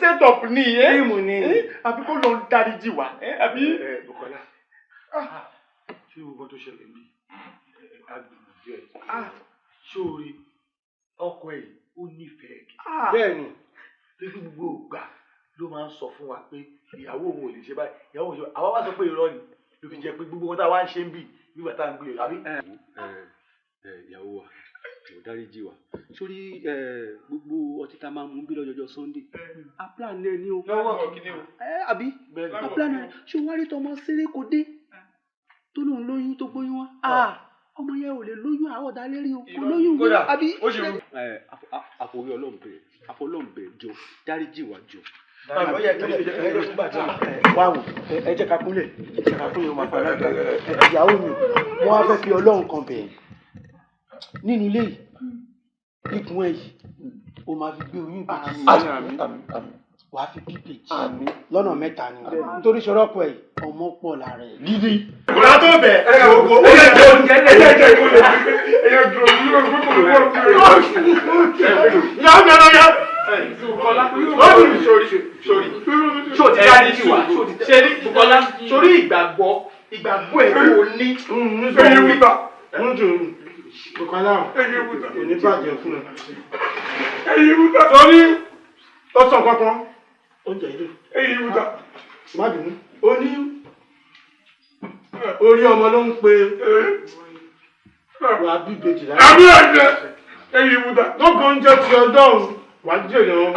set up ni ẹ? Fíìmù ni. Àfi kí Ọlọ́run dáríjì wá. Àbí. Bùkọ́lá, ṣé gbogbo nǹkan tó ṣẹlẹ̀ ní agbègbè ẹ̀? Ṣé o rí ọkọ ẹ̀ ó nífẹ̀ẹ́ gidi? Bẹ́ẹ̀ni. Lórí gbogbo ìgbà ló máa ń sọ fún wa pé ìyàwó òun ò lè ṣe báyìí, ìyàwó òun ò ṣe báyìí. Àwa wá sọ pé irọ́ ni ló fi jẹ́ pé gbogbo ohun tá a wá ń ṣe ń bì nígbà tá à ń gbìyànjú àbí. Ìyàwó wa, jọ̀ọ́ dáríjì wa. Sórí gbogbo ọtí tá a máa mú bí lọ́jọ́jọ́ Sunday, a plan ẹ ní o. Àbí a plan ẹ. Ṣé o wá rí tọmọ ṣeré kò dé tó lóun lóyún tó gbóyún wá? Ọmọ yẹn ò lè lóyún àárọ̀ dalẹ́ rí o, kò lóyún mi àbí. Àforí Ọlọ́run bẹ̀rẹ̀, àfọlọ́run bẹ̀rẹ̀, jọ dáríjì wa jọ. Wá wò, ẹ jẹ́ ká kúnlẹ̀, ẹ jẹ́ ká kúnlẹ̀, ó máa fara gbà. Ìyàwó mi, wọ́n á fẹ́ fi Ọlọ́run kan bẹ̀ẹ́ nínú ilé yìí, ikùn ẹ̀ yìí ó máa fi gbé oyún ìbejì sí, wàá fi bí ìbejì lọ́nà mẹ́ta ni, nítorí sọ̀rọ̀ ọkọ ẹ̀ ọmọ pọ̀ lára ẹ̀. Gidi. Kòlá tó bẹ̀. Ìyàwó mi ọ̀nà yá. Bùkọ́lá, sórí sórí ṣó ti dáríjì wá? Ṣe rí Bùkọ́lá, sórí ìgbàgbọ́ ẹ̀ kò ní. Bùkọ́lá, kò ní bàjẹ́ fún ẹ. Sórí ó sàn kankan oúnjẹ ilé. Má bínú, ó ní orí ọmọ ló ń pe wàá bí ìbejì lára. Àbí ẹ̀jẹ̀ Lóko oúnjẹ ti ọdọ́run wàá jèrè wọn.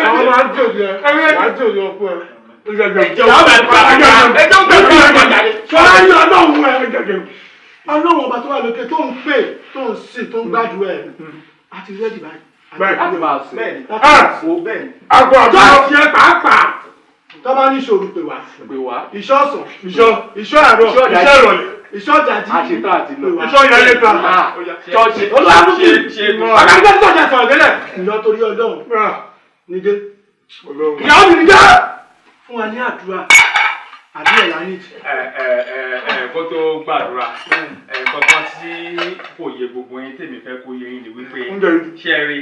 Àwọn máa jèrè ẹ, wàá jèrè ọkọ ẹ. Sọlá ní Ọlọ́run ẹ. Ọlọ́run ọba tó wà lókè tó ń pè tó ń sìn tó ń gbàdúrà ẹ. A ti rẹ́dì báyìí. Láti máa sìn. Bẹ́ẹ̀ni. Chọ́ọ̀chì ẹ pàápàá. Tó bá ní ìṣòro pè wá. Ìṣọ́ ọ̀sán. Ìṣọ́ àárọ̀. Ìṣọ́ ìrọ̀lẹ́. Ìṣọ́ ìdájí. Àṣetán àti lọ. Ìṣọ́ ìyáyé ta. Chọ́ọ̀chì. Olúwàbùkì. Ṣe Ọ̀gá tó sọ̀jà sọ̀rọ̀ délẹ̀. Ìlọ torí Ọlọ́run. Nídé. Ìyàwó mi nídé. Fún wa ní àdúrà. Àdúrà là ń yìí. Kó tó gbàdúrà, kankan tí kò yé gbogbo yín tèmi fẹ́ kó yé yín ni wípé ṣe rí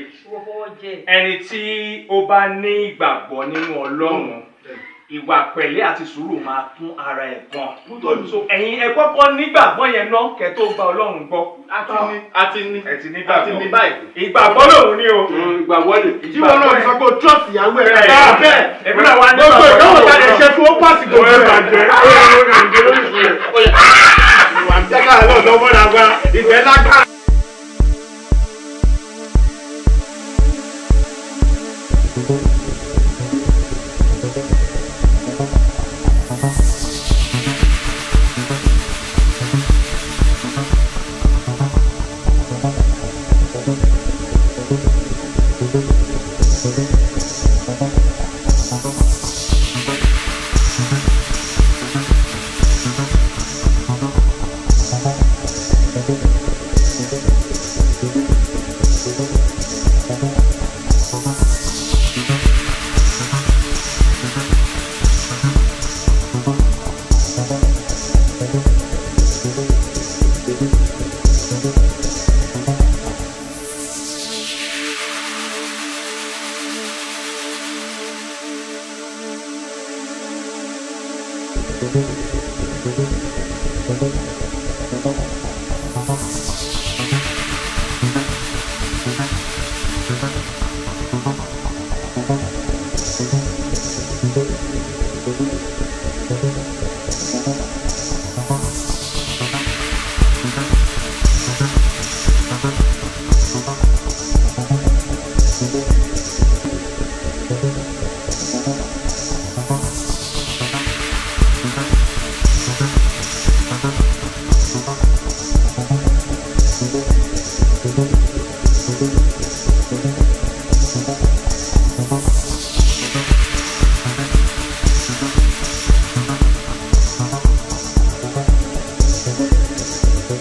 ẹni tí ó bá ní ìgbàgbọ́ nínú Ọlọ́run, ìwà pẹ̀lẹ́ àti sùúrù máa kún ara ẹ̀ gan. So ẹ̀yin ẹ kọ́kọ́ nígbàgbọ́ yẹn ná kẹ́ tó gba Ọlọ́run gbọ́. A ti ní. Ẹ ti nígbàgbọ́. A ti ní báyìí. Ìgbàgbọ́ lòun ní o. Ìgbàgbọ́ lè. Tí wọn náà sọ pé o trust ìyàwó ẹ̀ bẹ́ẹ̀. Èmi náà wá Gbogbo nígbàgbọ́. ìdánwò tá a lè ṣe fún ó pàṣẹ gbogbo ẹ̀. Jẹ́ ká lọ lọ́wọ́ lágbára, ìfẹ́ lágbára. Thank you.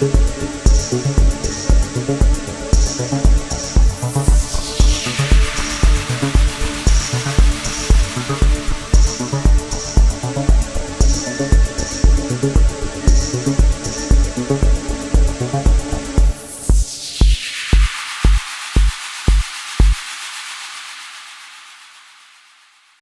Thank you.